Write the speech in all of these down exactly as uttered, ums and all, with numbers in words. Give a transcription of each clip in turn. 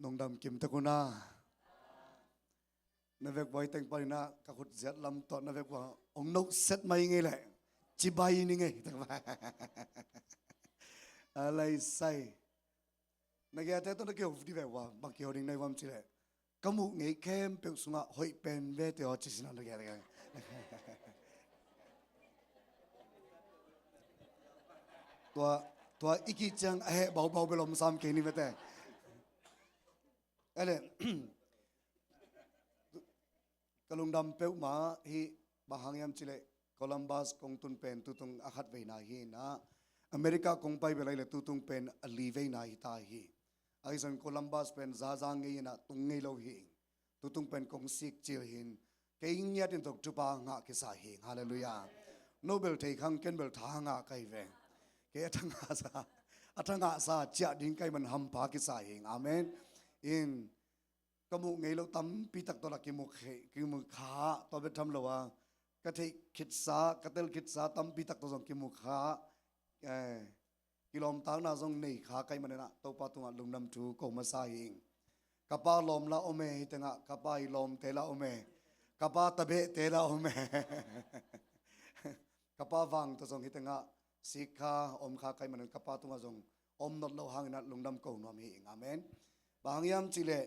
Nong dam kim tek un a. Na vekpi teng panin ah ka khut ziat lam tawh na vekpi hong noh set mai ngei leh cibai ni ngei. A lai sai. Na giate tawh na kiho dih ve ua, bang kiho ding na hi uam ci leh, ka muh ngei khempeuh sungah hoih pen vete aw ci sin a na giate. Tua, tua i kih ciang a heh baubau bel om sam kei ni vete. Ele, ka lungdam peuhmah hi. Bang hang hiam ci leh, Columbus kong tun pen tutung a khat veina hi inah, America kong pai bel ahi leh tutung pen a li veina hi ta hi. Ahi zong Columbus pen zaza ngei inah tung ngei lo hi. Tutung pen kong sik cil hi in, kei ngiat in zong thupha ngah kisa hi. Halleluiah. No bel thei khang, ken bel tha ngah ka hi ve. Kei a tha ngah sa, a tha ngah sa ciah ding ka hih man hampha kisa hi. Amen. In, ka muh ngei lo tampi tak tawh lah kimu khe, kimu kha, tua bek tham lo a, ka theih khitsa, ka tel khitsa tampi tak tawh zong kimu kha. Eh, kilawmtatna zong nei kha ka hih manin ah Topa tungah lungdam thu ko masa hi. Ka pa lawm lah om e, hih tengah ka pa i lawmte lah om e. Ka pa tabehte lah om e. Ka pa vang tawh zong hih tengah sik kha, om kha ka hih manin ka pa tungah zong om nawn lo hangin ah lungdam ko nuam hi. Amen. Bang hang hiam ci leh,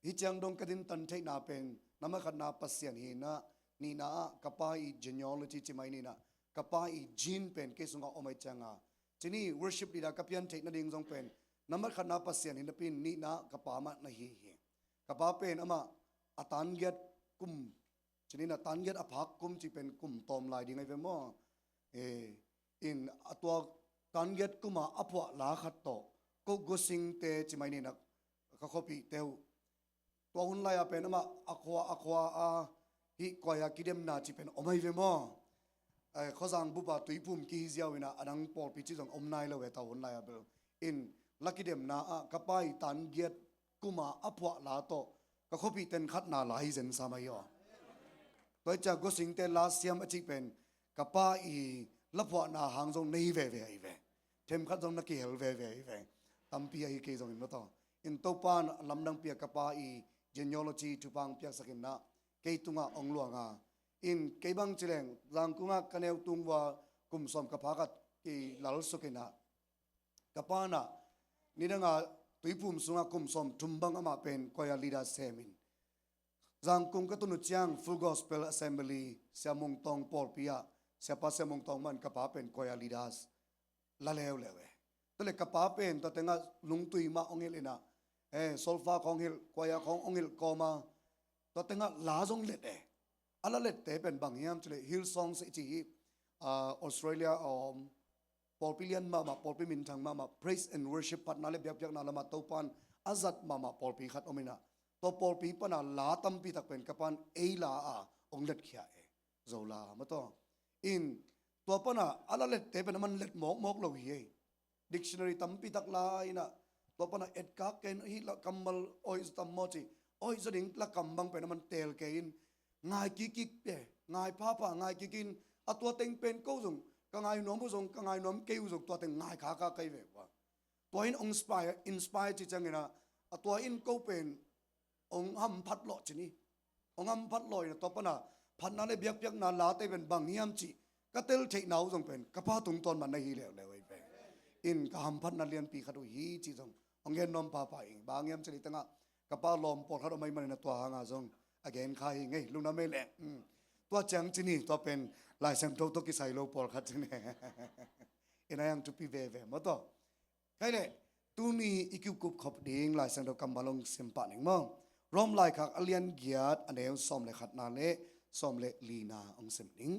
hih ciang dong ka dintan theihna pen, nambat khatna Pasian hi inah, nihna ah ka pa i genealogy ci mai ni inah, ka pa i gene pen kei sungah om ahih ciangin, ci ni, worship leader ka pian theih nading zong pen, nambat khatna Pasian hi napi in, nihna ah ka pa mah na hi hi. Ka pa pen amah a tan giat kum, ci ni inah tan giat a phak kum ci pen kum tawm lai ding ahi ve maw? Eh, in a tua tan giat kum a a phuah la khat tawh, ko Gosingte ci mai ni inah, ka khuapihte uh. Tua hun lai-a pen amah a khua, a khua a hih kuai a kidemna ci pen om ahi ve maw? Eh, khuazang bup a tuiphum kihi ziau inah, a dang pawlpi ci zong om nai lo e, tua hun lai-a bel. In, la kidemna ah ka pa i tan giat kum a a phuah la tawh ka khuapihten khatna la hi zen sam ahi aw. Tua hi ciang Gosingte la siam a cih pen, ka pa i la phuahna hang zong na hi veve ahi ve. Themkhat zong na kihel veve ahi ve. Tampi ahi kei zongin maw taw. In Topa in a lamdangpi a ka pa i genealogy thupha hong piaksak inah, kei tungah hong luang a. In kei bang ci leng, Zangkung ah ka neu tung vua kum sawm ka phak a kilal suk inah, ka pa in ah nidang a tuiphum sungah kum sawm thum bang amah pen kuai a leader sem in, Zangkung ka tun uh ciang Full Gospel Assembly, Sia Mung Tawng pawlpi ah, siapa Sia Mung Tawng mah in ka pa pen kuai a leaders la leuleu e. Tua leh ka pa pen tua tengah lungtui mah hong hilh inah, eh, solfa khawng hilh, kuai a khawng hong hilh kawm a, tua tengah la zong let e. A la lette pen bang hiam ci leh, Hillsong i ci hi, ah, Australia a om, pawlpi lian mahmah, pawlpi minthang mahmah, praise and worship, phatna le biakpiakna lamah Topa in a zat mahmah pawlpi khat om inah, tua pawlpi pan a la tampi tak pen ka pa in ei la a hong letkhia e. Zo la maw taw. In, tua pan a a la lette pen aman let mawkmawk lo hi e. Dictionary tampi tak la inah, tua pan a etkak ken hih la kammal awih zaw tam maw ci, awih zaw ding la kam bang pen aman teel kei in, ngai kikkik pe, ngai phapha, ngai kik in, a tua teng pen ko zong ka ngai nuam uh zong, ka ngai nuam kei uh zong, tua teng ngai kha kha ka hi ve ua. Tua in hong inspire, inspire ci ciang inah, a tua in ko pen hong hamphat lawh ci ni. Hong hamphat lawh inah, tua pan a phatna le biakpiakna late pen bang hiam cih ka tel theihna uh zong pen ka pa tungtawn mah na hi leuleu ahi ve. In ka hamphatna lianpi khat uh hi cih zong hong gen nuam phapha ing. Bang hiam ci leh, tengah ka pa lawm pawlkhat om ahih manin a tua hang a zong a gen kha hi ing ei, lungdam ei leh. Hmm. Tua ciang ci ni, tua pen Lai Siangtho tawh kisai lo pawlkhat ci ni. In a hiang thupi veve maw taw. Kei leh, tuni i kikup khop ding Lai Siangtho kammal hong sim pah ning maw. Rom laikhak a lian giat, a neu sawm le khatna le sawm le lina hong sim ning.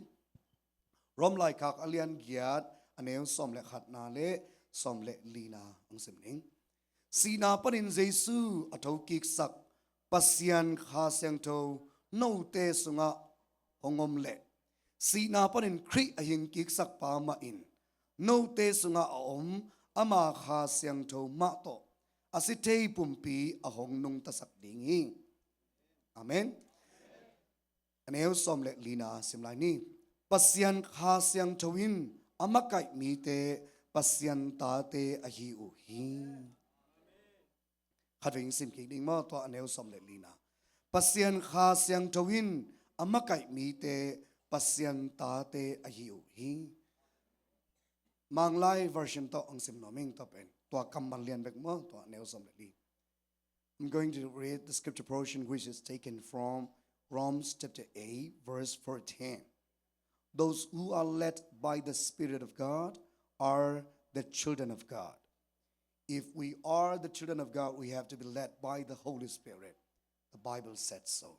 Rom laikhak a lian giat, a neu sawm le khatna le sawm le lina hong sim ning. Sihna panin Jesu a thokiksak Pasian Kha Siangtho note sungah hong om leh, sihna panin Khrih a hingkiksakpa mah in note sungah a om ama Kha Siangtho mah tawh a si thei pumpi a hong nungtasak ding hi. Amen. A neu sawm le lina sim lai ni. Pasian Kha Siangtho in a makaih mite Pasian tate ahi uh hi. Khatvei in sim kik ding maw, tua a neu sawm le lina. Pasian Kha Siangtho in a makaih mite Pasian tate ahi uh hi. Manglai version tawh ang sim nuam ing, tua pen tua kammal lian bek maw, tua a neu sawm le li. I'm going to read the scripture portion which is taken from Romans chapter eight, verse fourteen. Those who are led by the Spirit of God are the children of God. If we are the children of God, we have to be led by the Holy Spirit. The Bible said so.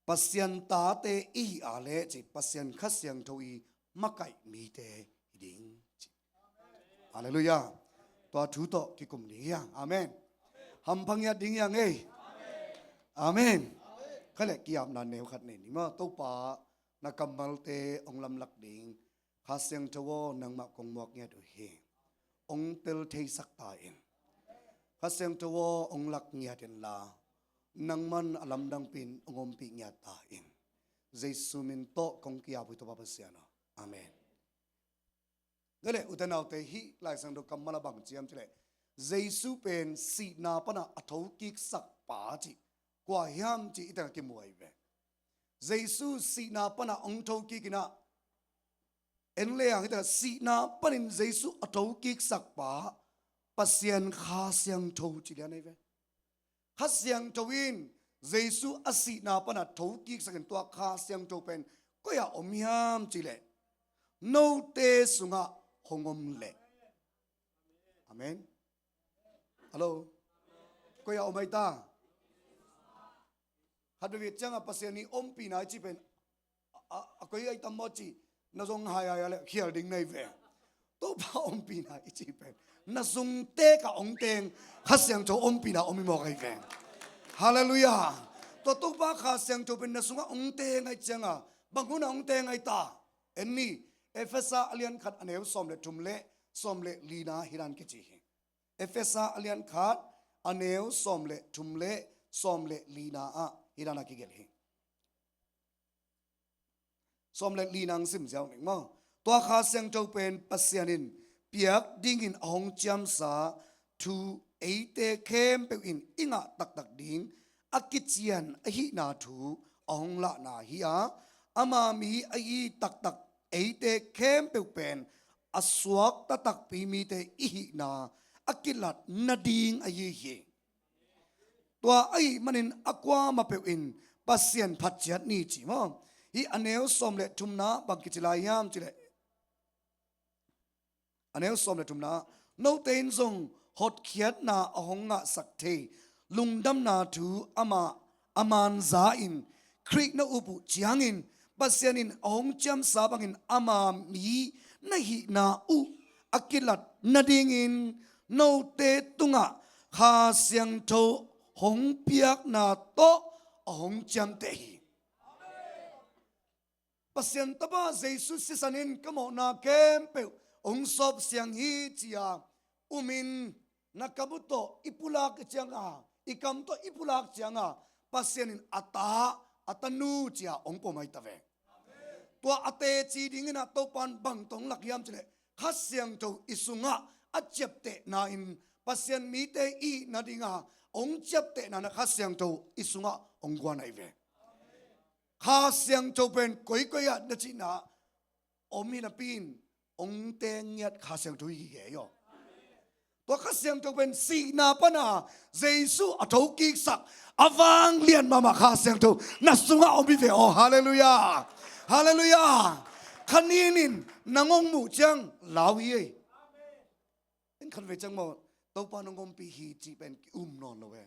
Pasian tate i hi a leh ci, Pasian Kha Siangtho i makaih mite hi ding ci. Halleluiah. Tua thu tawh kikum ding hi a. Amen. Hampha ngiat ding hi a ngei. Amen. Kha leh kiapna neu khat nei ni maw. Topa, na kammalte hong lamlak ding. Kha Siangtho aw, nangmah kong muak ngiat uh hi. Hong tel theisak ta in. Kha Siangtho aw, hong lak ngiat inla, nangman a lamdangpi in hong ompih ngiat ta in. Jesu min tawh kong ki-ap uh hi, Topa Pasian aw. Amen. Tua leh ute naute, hih Lai Siangtho kammal ah bang ci hiam cih leh, Jesu pen sihna panah a thokiksak pa cih kua hiam cih i tengah kimu ahi ve. Jesu sihna panah hong thokik in ah, en le ang, hih tengah sihna panin Jesu a thokiksak pa Pasian Kha Siangtho ci lian ahi ve. Kha Siangtho in Jesu a sihna panah thokiksak in, tua Kha Siangtho pen koi-ah om hiam cih leh, note sungah hong om leh. Amen. Hallo. Koi-ah om ahi ta? Khat veivei ciangah Pasian i ompihna i cih pen a, a, a koi ahi tam maw cih na zong haihai a leh khial ding na hi ve. Topa ompihna i cih pen na sung tekah hong teng Kha Siangtho ompihna om hi mawk ahi ve. Halleluiah. Tua Topa Kha Siangtho pen na sungah hong teng ahih ciangah bang hunah hong teng ahi ta? En ni, Efesa a lian khat a neu sawm le thum le sawm le lina hih dan kici hi. Efesa a lian khat a neu sawm le thum le sawm le lina ah hih dan a kigelh hi. Sawm le lina ang sim ziau ning maw. Tua Kha Siangtho pen Pasian in piak dingin a hong ciamsa thu eite khempeuh in i ngah taktak ding a kician ahihna thu a hong lahna hi a, ama mi ahi taktak eite khempeuh pen a suakta takpi mite i hihna a kilat nading ahi hi. Tua ahih manin a kuamah peuh in Pasian phat ciat ni ci maw. Hih a neu sawm le thumna bang kici lai hiam cih leh, a neu sawm le thumna, note in zong hotkhiatna a hong ngahsak thei lungdamna thu amah a man za in Khrih na up uh ciangin Pasian in a hong ciamsa bangin ama mi na hihna uh a kilat nadingin note tungah Kha Siangtho hong piakna tawh a hong ciamteh hi. Pasian Tapa Jesu sisan in ka mawhna khempeuh hong sawpsiang hi ci-a umin, na kam uh tawh i pulak cianga, i kam tawh i pulak cianga Pasian in a ta, a tanu ci-a hong pom ahi ta ve. Tua a teci dingin ah Topa in bang tawh hong lak hiam cih leh, Kha Siangtho i sungah a ciaptehna in Pasian mite i hih nadinga hong ciaptehna in ah Kha Siangtho i sungah hong guan ahi ve. Kha Siangtho pen koikoi ah na cihna om hi napi in hong teng ngiat Kha Siangtho hi gige hi aw. Tua Kha Siangtho pen sihna pana Jesu a thokiksak a vanglian mahmah Kha Siangtho na sungah om hi ve aw. Halleluiah. Halleluiah. Kha nin in nang hong muh ciang lau hi ei. En khat vei ciang maw, Topa nong ompih hi cih pen ki-um nawn lo e.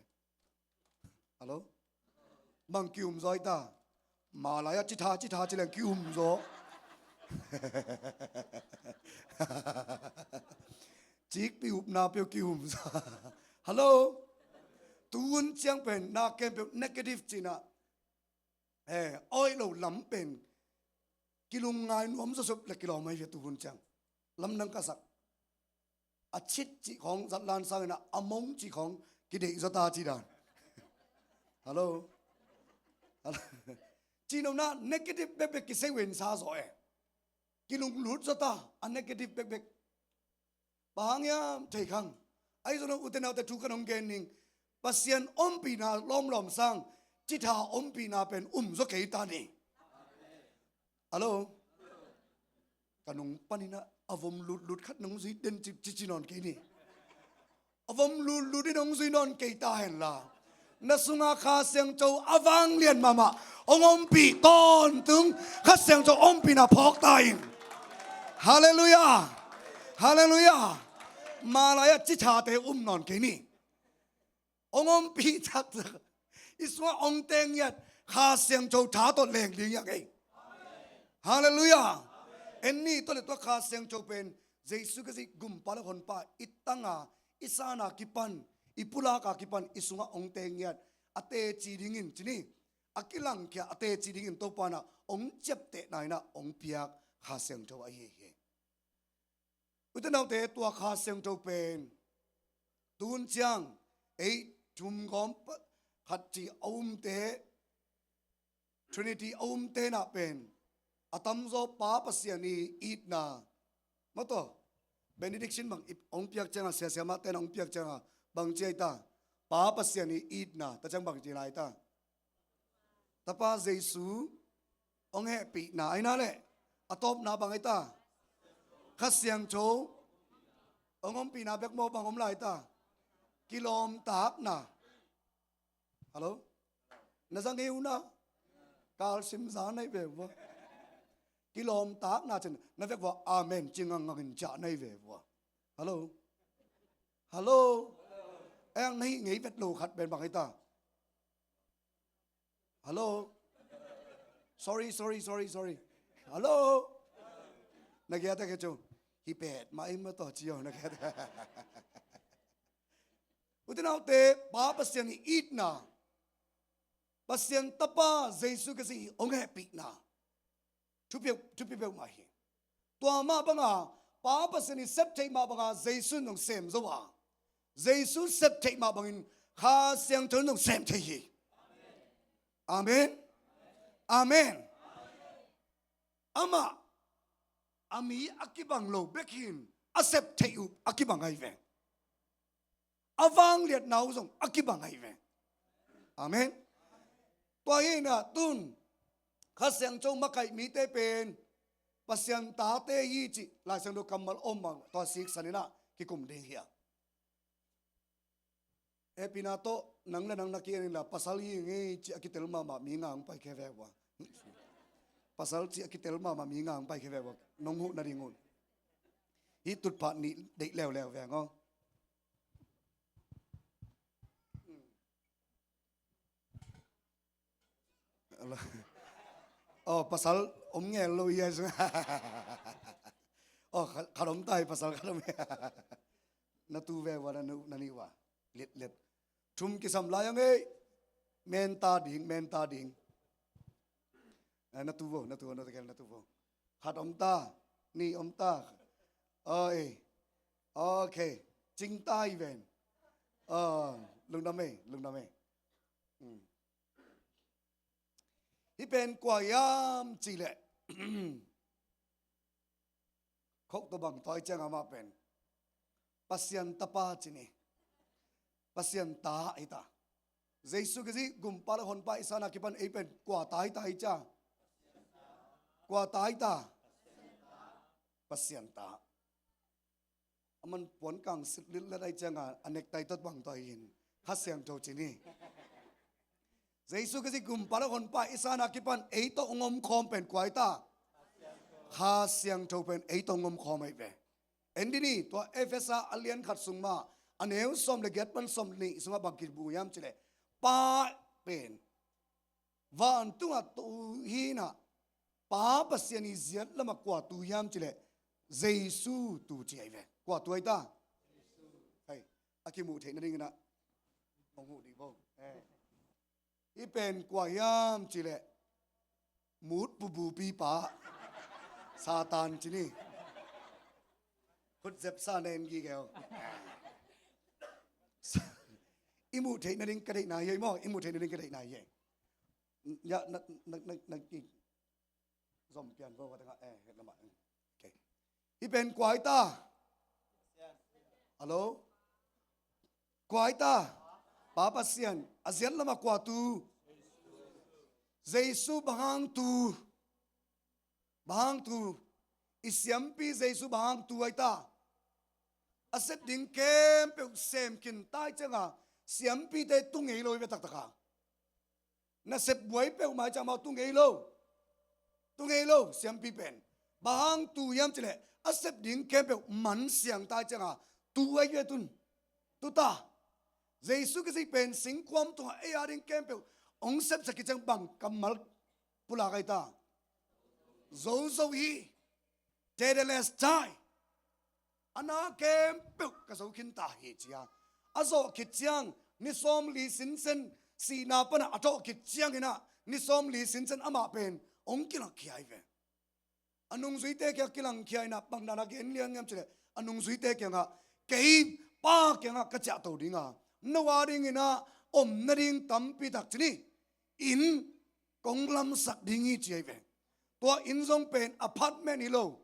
Hallo? Bang ki-um zaw hi ta? Malai a citha citha ci leng ki-um zaw. Cikpi upna peuh ki-um zaw. Hallo? Tu hun ciang pen na khempeuh negative cihna, eh, a hoih lo lam pen kilungngai nuam zawsop le kilawm ahi ve tu hun ciang. Lamdang ka sak. A chit cih khawng zatlan sangin a, a mong cih khawng kideih zaw ta cih dan. Hallo? Hallo? Cihnopna negative bekbek kisei uh en sa zaw e. Kilunglut zaw ta a negative bekbek. Bang hang hiam thei khang. Ahi zongin ute naute thu kan hong gen ning. Pasian ompihna lawmlawm sang citha ompihna pen um zaw kei ta ni. Hallo? Ka nung panin ah a vom lutlut khat nong zui den ci, ci, ci nawn kei ni. A vom lutlut in hong zui nawn kei ta henla, na sunga Kha Siangtho a vanglian mahmah hong ompih tawntung Kha Siangtho ompihna phawk ta in. Halleluiah. Halleluiah. Malai-ah cithate um nawn kei ni. Hong ompih taktak i sungah hong teng ngiat Kha Siangtho tha tawh leng ding hi hang ei. Halleluiah. En ni tawh le tua Kha Siangtho pen Jesu Khazih gumpa le honpa i tanga, i sana kipan, i pulaka kipan i sungah hong teng ngiat a teci dingin ci ni, a kilangkhia a teci dingin Topa in ah hong ciaptehna in ah hong piak Kha Siangtho ahi hi. Ute naute, tua Kha Siangtho pen tun ciang ei thum gawm pa-, khat ci a umte, Trinity a umte na pen a tamzaw Pa Pasian i itna. Mataw, benediction bang i hong piak cianga, siasia mahte na hong piak cianga bang ci ai ta? Pa Pasian i itna ta ciang bang ci lai ta? Tapa Jesu hong hehpihna aina le a tawpna bang ai ta? Kha Siangtho hong ompihna bek maw, bang om lai ta? Kilawmtatna. Hallo? Na zang ei una? Kalsim za nai ve vua. Kilawmtatna cin na vek vua amen ci ngangngang in ciah nai ve vua. Hallo? Hallo? Eng na hih ngei vet lo khat pen bang ai ta? Hallo? Sorry, sorry, sorry, sorry. Hallo? Na giat a ke cu. Hi pet ma ima to ci yo na giat. Ute naute, Pa Pasian i itna, Pasian Tapa Jesu Khazih i hong hehpihna thupi, thupi peuhmah hi. Tua mah banga Pa Pasian i sep theih mah banga Jesu in hong sem zo a, Jesu sep theih mah bangin Kha Siangtho in hong sem thei hi. Amen. Amen. Amah a mi a kibang lo bek hin a sep theih uh a kibang ai ve. A vangliatna uh zong a kibang ai ve. Amen. Tua hi na tun Kha Siangtho makaih mite pen Pasian tate hi cih Lai Siangtho kammal om mang tua siksan in ah kikum ding hi a. Hehpihna tawh nang le nang na ki-en inla pasal hi ngei cih a kitel mahmah mi nga hong pai khe ve vua. Pasal cih a kitel mahmah mi nga hong pai khe ve vua. Nong huh nading un. Hih tutphah nih deih leuleu veng aw. Aw, pasal om ngel lo hi a sung. Aw, khat, khat om ta hi, pasal khat om hi. Na tu ve ua, na nu, na nih ua. Let, let. Thum kisam lai ang ei. Menta ding, menta ding. Eh, na tu vo, na tu vo, na tu vo, na tu vo. Khat om ta, nih om ta. Oi. Ok. Cing ta hi ven. Aw, lungdam ei, lungdam ei. Hmm. Hih pen kua hiam cih leh khok tawh bang tawi ciang amah pen Pasian Tapa ci ni. Pasian ta hi ta. Jesu Khazih gumpa le honpa i sana kipan ei pen kua ta hi ta hi cia? Kua ta hi ta? Pasian ta. A man puan kang sit lillet ai cianga a nektai tot bang tawi hin Kha Siangtho ci ni. Jesu Khazih gumpa le honpa i sana kipan ei tawh hong omkhawm pen kua hi ta? Kha Siangtho pen ei tawh hong omkhawm ahi ve. En dih ni, tua Efesa a lian khat sung mah a neu sawm le giat pan sawm nih sungah bang kimu hiam cih leh Pa pen vantungah tu hi na, Pa Pasian i ziat lamah kua tu hiam cih leh Jesu tu ci ahi ve. Kua tu ahi ta? Hei, a kimuh theih nadingin ah hong huh dih bo. Eh. Hih pen kua hiam cih leh mut bubupi pa Satan ci ni. Khut zep sa na en gige aw. I muh theih nading ka deihna hi ei maw, i muh theih nading ka deihna hi ei. Ya, na, na, na, na, ki zom pian vo ka tengah, eh, het lamah. Okay. Hih pen kua hi ta? Hallo? Kua hi ta? Pa Pasian, a ziat lamah kua tu? Jesu. Bang hang tu? Bang hang tu? I siampi Jesu bang hang tu ahi ta? A sep ding khempeuh sem khin ta ahih ciangin siampite tu ngei lo hi ve taktak a. Nasep buai peuhmah ahih ciangin amau tu ngei lo. Tu ngei lo, siampi pen. Bang hang tu hiam cih leh, a sep ding khempeuh mansiang ta ahih ciangin tu ahi ve tun. Tu ta. Jesu Khazih pen singkhuam tungah ei a ding khempeuh hong sepsak khit ciang bang kammal pulak ahi ta? Zo zo hi. Tetelestai. A na khempeuh ka zo khin ta hi, ci a. A zawh khit ciang ni sawmli sinsen, sihna panah a thawh khit ciangin ah ni sawmli sinsen amah pen hong kilangkhia hi ve. A nungzuite kiangah kilangkhia in ah bang dan a gen liang hiam cih leh, a nungzuite kiangah, kei Pa kiangah ka ciahto ding a, no a dingin ah om nading tampi tak ci ni. Inn kong lamsak ding hi, ci ahi ve. Tua inn zong pen apartment hi lo.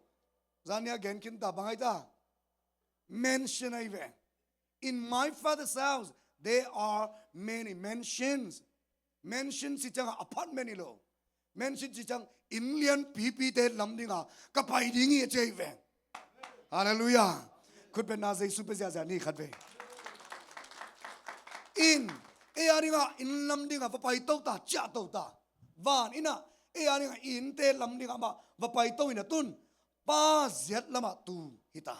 Zan ni a gen khin ta, bang ahi ta? Mansion ahi ve. In my Father's house there are many mansions. Mansion cih ciangin apartment hi lo. Mansion cih ciang inn lianpipite lam dingin ka pai ding hi, a ci ahi ve. Halleluiah. Khutbetna Jesu pia ziahziah ni khat vei. In, ei a dingin inn lam dingin va paito ta, ciahto ta. Van in ah ei a dingin innte lam dingin amah va paito in ah tun, Pa ziat lamah tu hi ta.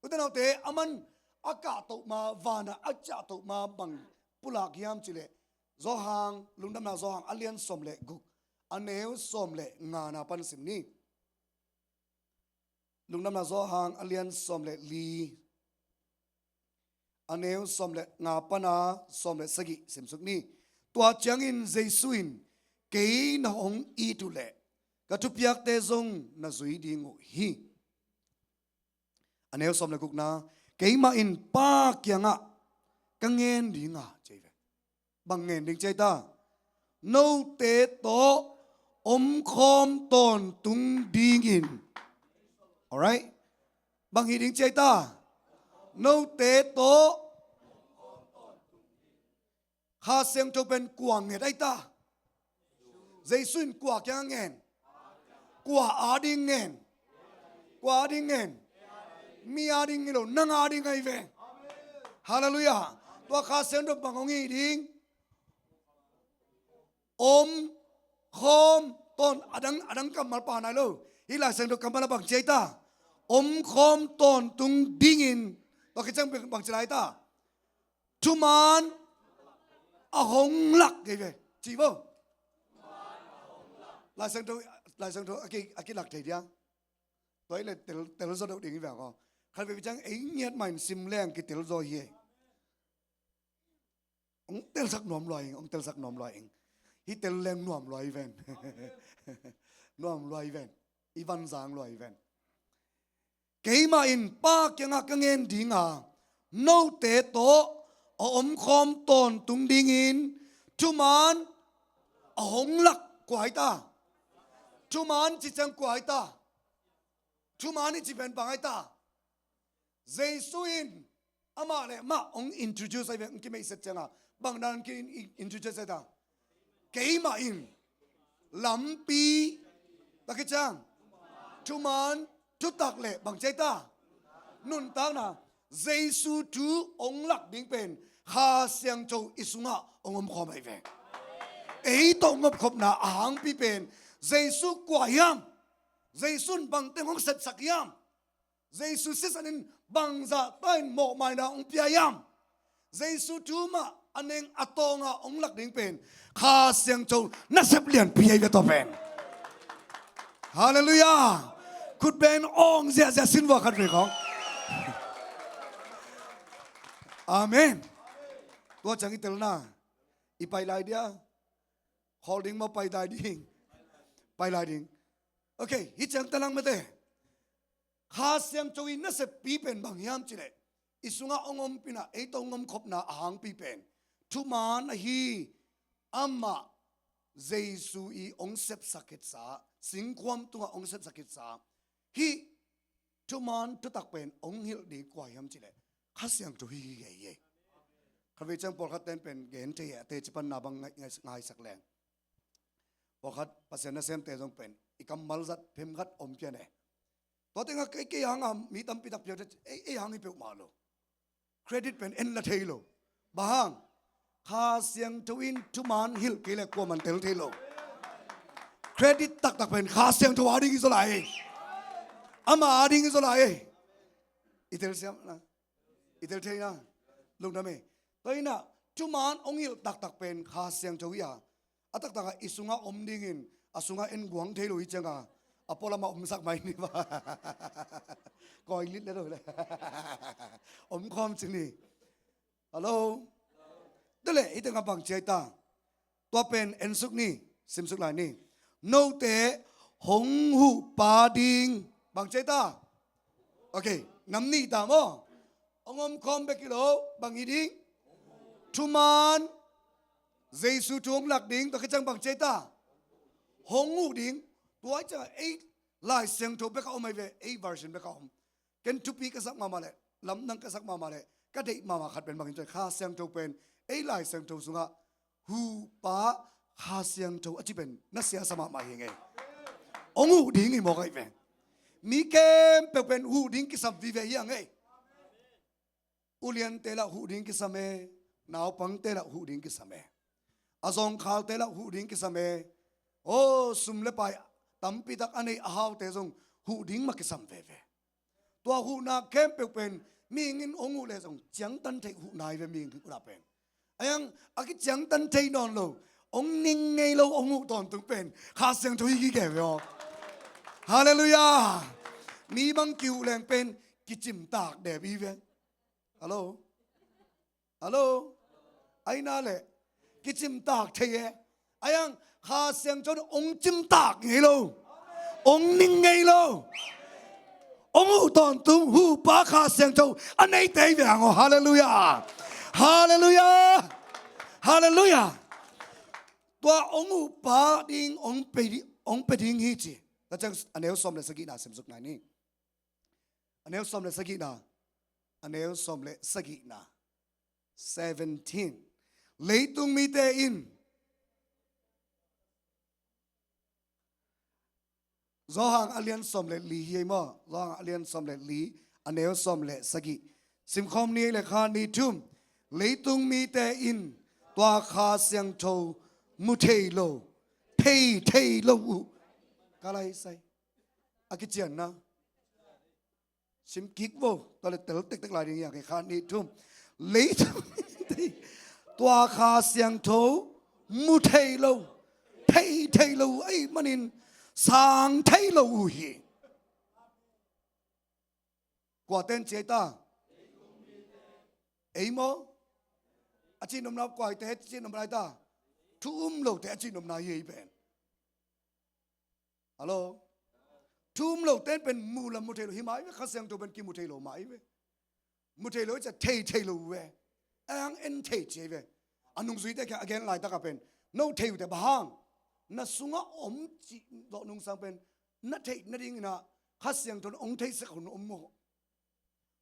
U te nau te, aman a kahtoh ma, vanah a ciahtoh ma bang pulak hiam cih leh, Johan, Lungdamna Johan a lian sawm le guk, a neu sawm le ngana pan sim ni. Lungdamna Johan a lian sawm le li, a neu sawm le nga pana sawm le sagih simsuk ni. Tua ciangin Jesu in, kei na hong it uh leh ka thupiakte zong na zui ding uh hi. A neu sawm le gukna, keimah in Pa kiangah ka ngen ding a, ci ahi ve. Bang ngen ding ci ahi ta? Note tawh omkhawm tawntung dingin. Alright? Bang hi ding ci ahi ta? Note tawh Kha Siangtho pen kua nget ahi ta? Jesu in kua kiang ngen? Kua a ding ngen? Kua a ding ngen? Mi a ding hi lo, nang a ding ahi ve. Halleluiah. Tua Kha Siangtho bang hong hi ding? Om khawm tawn, a dang, a dang kammal pha nai lo. Hih Lai Siangtho kammal a bang ci ahi ta? Om khawm tawntung dingin. Tua khit ciang bang ci lai ta? Thuman a hong lak kei ve. Ci vo. Lai Siangtho, Lai Siangtho a ki, a kilak thei dia. Tua hi leh tel, tel zaw deuh ding hi ve ko. Khat vei ciang ei ngiat mah in sim leng kitel zaw hi. Hong telsak nuam lua ing, hong telsak nuam lua ing. Hih tel leng nuam lua hi ven. Nuam lua hi ven. I vanzang lua hi ven. Keimah in Pa kiangah ka ngen ding a, note tawh a omkhawm tawntung dingin thuman a hong lak kua hi ta? Thuman ci ciang kua hi ta? Thuman i ci pen bang hi ta? Jesu in amah le amah hong introduce ahi ve, hong kimeihset ciangin bang dan ki in-, introduce ahi ta? Keimah in lampi, tak hi ciang, thuman, thutak le bang ci ahi ta? Nuntakna. Jesu thu hong lak ding pen Kha Siangtho i sungah hong omkhawm ahi ve. Ei tawh hong omkhopna a hangpi pen Jesu kua hiam? Jesu in bangteng hong sepsak hiam? Jesu sisan in bangzah ta in mawhmaina hong pia hiam? Jesu thu mah a neng a tawnga hong lak ding pen Kha Siangtho nasep lianpi ahi ve tua pen. Halleluiah. Khut beng awng ziahziah sin vua khat vei khawng. Amen. Tua ciang i telna, i pai lai dia? Holding maw, pai lai ding? Pai lai ding. Ok, hih ciang talang mate. Kha Siangtho i naseppi pen bang hiam cih leh, i sungah hong ompihna, ei tawh hong omkhopna a hangpi pen thuman ahi. Amah Jesu i hong sepsak khitsa, singkhuam tungah hong sepsak khitsa, hih thuman thutak pen hong hilh ding kua hiam cih leh Kha Siangtho hi hi ei. Khatvei ciang pawlkhat ten pen gen thei a, teci panna bang ngai, ngai, ngaisak leng. Pawlkhat Pasian nasemte zong pen i kammal zat phem khat om pian e. Tua tengah kei, kei hanga mi tampi tak piak te, ei, ei hang hi peuhmah lo. Credit pen en la thei lo. Bang hang? Kha Siangtho in thuman hilh kei le kuaman tel thei lo. Credit taktak pen Kha Siangtho a ding hi zaw lai. Ama a ding hi zaw lai. I tel siam na. I tel thei na. Lungdam e. Tua hi na, thuman hong hilh taktak pen Kha Siangtho hi a. A taktakah i sungah om dingin, a sungah en guang thei lo hi cianga, a pualamah omsak mai ni ba. Kawi lit le lo le. Om khawm ci ni. Hello? Tua le, hih tengah bang ci ai ta. Tua pen ensuk ni, simsuk lai ni. Note hong huhpa ding. Bang ci ai ta. Ok, nam nih ta maw. Hong om khawm bek hi lo, bang hi ding. Thuman, Jesu thu hong lak ding, tua khit ciang bang ci ai ta. Hong huh ding, tua ciang ei Lai Siangtho bek a om ai ve, ei version bek a om. Ken thupi ka sak mahmah le, lamdang ka sak mahmah le, ka deih mahmah khat pen bangin tua Kha Siangtho pen, ei Lai Siangtho sungah, huhpa Kha Siangtho a ci pen, na siasa mahmah hi ngei. Hong huh ding hi mawk ai ve. Mi khempeuh pen huh ding kisam vive hi a ngei. Uliante lah huh ding kisam e, naupangte lah huh ding kisam e. A zawngkhalte lah huh ding kisam e. Aw, sum le pai tampi tak a nei a haute zong huh ding mah kisam veve. Tua huhna khempeuh pen mihing in hong huh le zong ciangtan theih huhna hi ve mihing huhna pen. Ayang a kiciangtan thei nawn lo, hong ning ngei lo hong huh tawntung pen Kha Siangtho hi gige ve aw. Halleluiah. Mi bang kihuh leng pen kicimtak dep hi ve. Hallo? Hallo? Aina le kicimtak thei e. Ayang Kha Siangtho in hong cimtak ngei lo, hong ning ngei lo. Hong huh tawntung huhpa Kha Siangtho a neite hi ve hang aw. Halleluiah. Halleluiah. Halleluiah. Tua hong huhpa ding hong pe di-, hong pe ding hi ci. Tua ciang a neu sawm le sagihna simsuk nai ni. A neu sawm le sagihna. A neu sawm le sagihna. Seventeen. Leitung mite in Johan a lian sawm le li hi ei maw? Johan a lian sawm le li, a neu sawm le sagih. Simkhawm ni ei le kha ni thum. Leitung mite in tua Kha Siangtho mu thei lo, thei thei lo uh. Ka lai sai. A kicianna. Sim kik vo, tua le tel tektek lai ding hi a, kha ni thum. Leitung mite tua Kha Siangtho mu thei lo, thei thei lo uh ahih manin sang thei lo uh hi. Kua ten ci ai ta? Ei maw? A cihnopna kua hi te ci nopna ai ta? Thu um lote a cihnopna hi ei pen. Hallo? Thu um lo ten pen mu la mu thei lo hi mah hi ve, Kha Siangtho pen kimu thei lo mah hi ve. Mu thei lo i cia thei thei lo ve. Ang en thei ci hi ve. A nungzuite kia a gen laitak a pen no thei uh te bang hang? Na sungah om cih zawh nungsang pen na theih nadingin ah Kha Siangtho in hong theihsak hun om maw?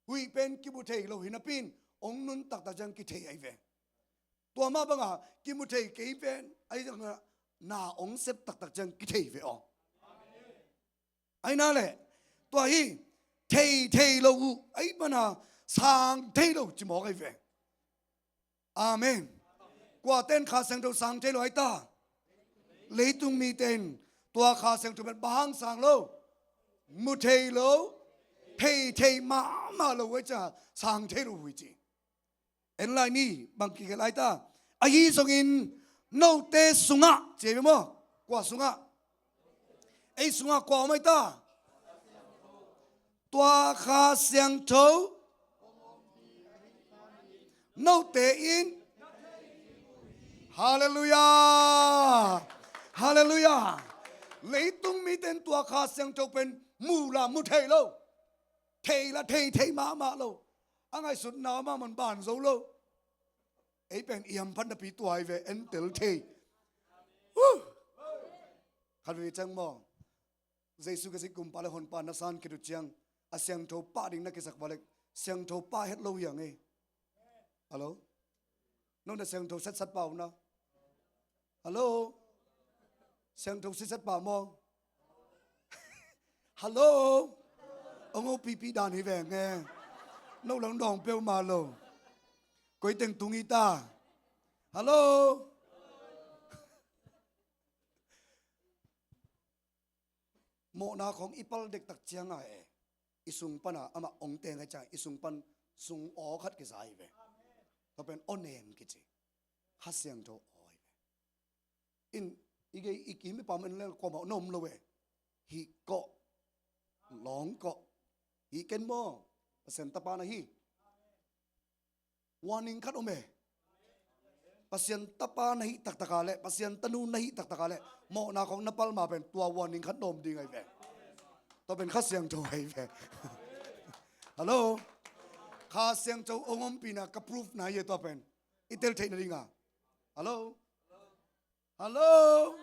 Huih pen kimu thei lo hi napi in hong nun taktak ciang kithei ahi ve. Tua mah bangah kimu thei kei pen ahi zongah na hong sep taktak ciang kithei ve aw. Ahi na le tua hi thei thei lo uh ahi mana sang thei lo ci mawk ahi ve. Amen. Kua ten Kha Siangtho sang thei lo ahi ta? Leitung mite in tua Kha Siangtho pen bang hang sang lo? Mu thei lo, thei thei mahmah lo ahi cia sang thei lo uh hi ci. En lai ni bang kigelh ahi ta? Ahi zongin note sungah ci ahi ve maw? Kua sungah? Ei sungah kua om ahi ta? Tua Kha Siangtho note in. Halleluiah. Halleluiah. Leitung mite in tua Kha Siangtho pen mu la mu thei lo, thei la thei thei mahmah lo. A ngaihsutna mahmah ban zo lo. Ei pen i hamphat napi tua hi ve, en tel thei. Huh. Khat vei ciang maw? Jesu Khazih kumpa le honpa na san khit uh ciang a siangtho pah ding na kisak vale, siangtho pah het lo hi a ngei. Hallo? No na siangtho setsat pah uh na. Hallo? Siangtho setsat pah maw? Hallo? Ong opipi dan hi veng e. No lang dawng peuhmah lo. Koi teng tung hi ta. Hallo? Mawhna khawng i pal dektak cianga e, i sung pana amah ong teng ahi cianga i sung pan sung aw khat kiza hi ve. Tua pen aw nem kici. Kha Siangtho aw hi ve. In i gei i kim i pam en leng kuamah na om lo e. Hih kawh, lawng kawh, hih ken maw, Pasian tapa na hi. Warning khat om e. Pasian tapa na hih taktaka le Pasian tanu na hih taktaka le mawhna khawng na pal ma pen tua warning khat na om ding ahi ve. Tua pen Kha Siangtho ahi ve. Hallo? Kha Siangtho ong ompihna ka proof na hi e tua pen. I tel theihna dinga. Hallo? Hallo?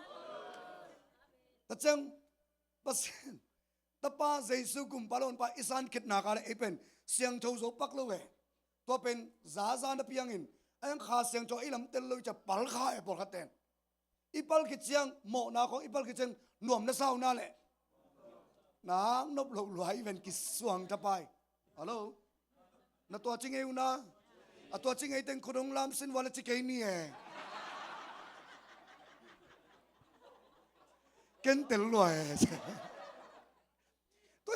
Tua ciang Pasian tapa Jesu kumpa le honpa i san khitna ka le ei pen siangtho zo pak lo e. Tua pen zaza na piangin a iang Kha Siangtho i lam tel lo i cia pal kha e pawlkhat ten. I pal khit ciang mawhna khawng i pal khit ciang nuam na sa uh na le. Nang nop loh lua i ven kisuang thapai. Hallo? Na tua ci ngei uh na. A tua ci ngei teng khut hong lam sin ua na ci kei ni e. Ken tel lua e. Tua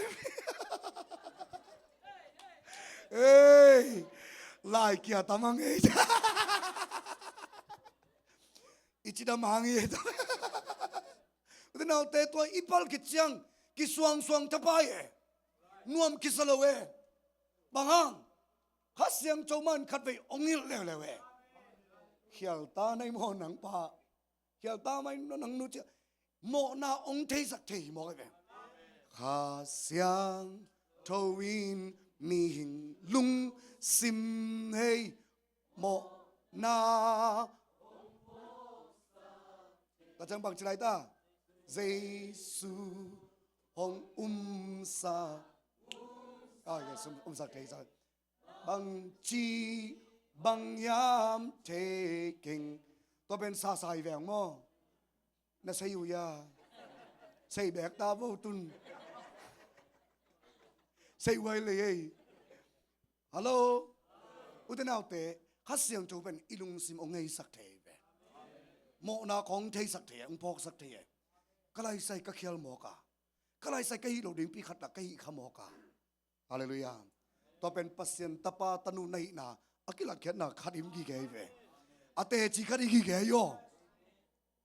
ei, lai kia tamang ei. I cidam hang i. Ute naute, tua i pal khit ciang kisuangsuang thapai e. Nuam kisa lo e. Bang hang? Kha Siangtho man khatvei ong hilh leuleu e. Khial ta nai maw nang pa? Khial ta mai nang nu cia. Mawhna ong theisak thei hi mawk ahi ve. Kha Siangtho in mihing lungsim hei mawhna. Ka ciang bang ci lai ta? Jesu hong umsak. Ah, yes, um- umsak thei sa. Bangci bang hiam thei keng. Tua pen sasa hi veng maw? Na sei uh ia. Sei bek ta vo tun. Sei uai lei ei. Hallo? Ute naute, Kha Siangtho pen i lungsim ong heisak thei ve. Mawhna khawng theisak thei e, ong phawksak thei e. Ka laisai ka khial mawk a. Ka laisai ka hih loh dingpi khat lak ka hih kha mawk a. Halleluiah. Tua pen Pasian tapa tanu na hihna a kilatkhiatna khat him gige hi ve. A teci khat hi gige hi aw.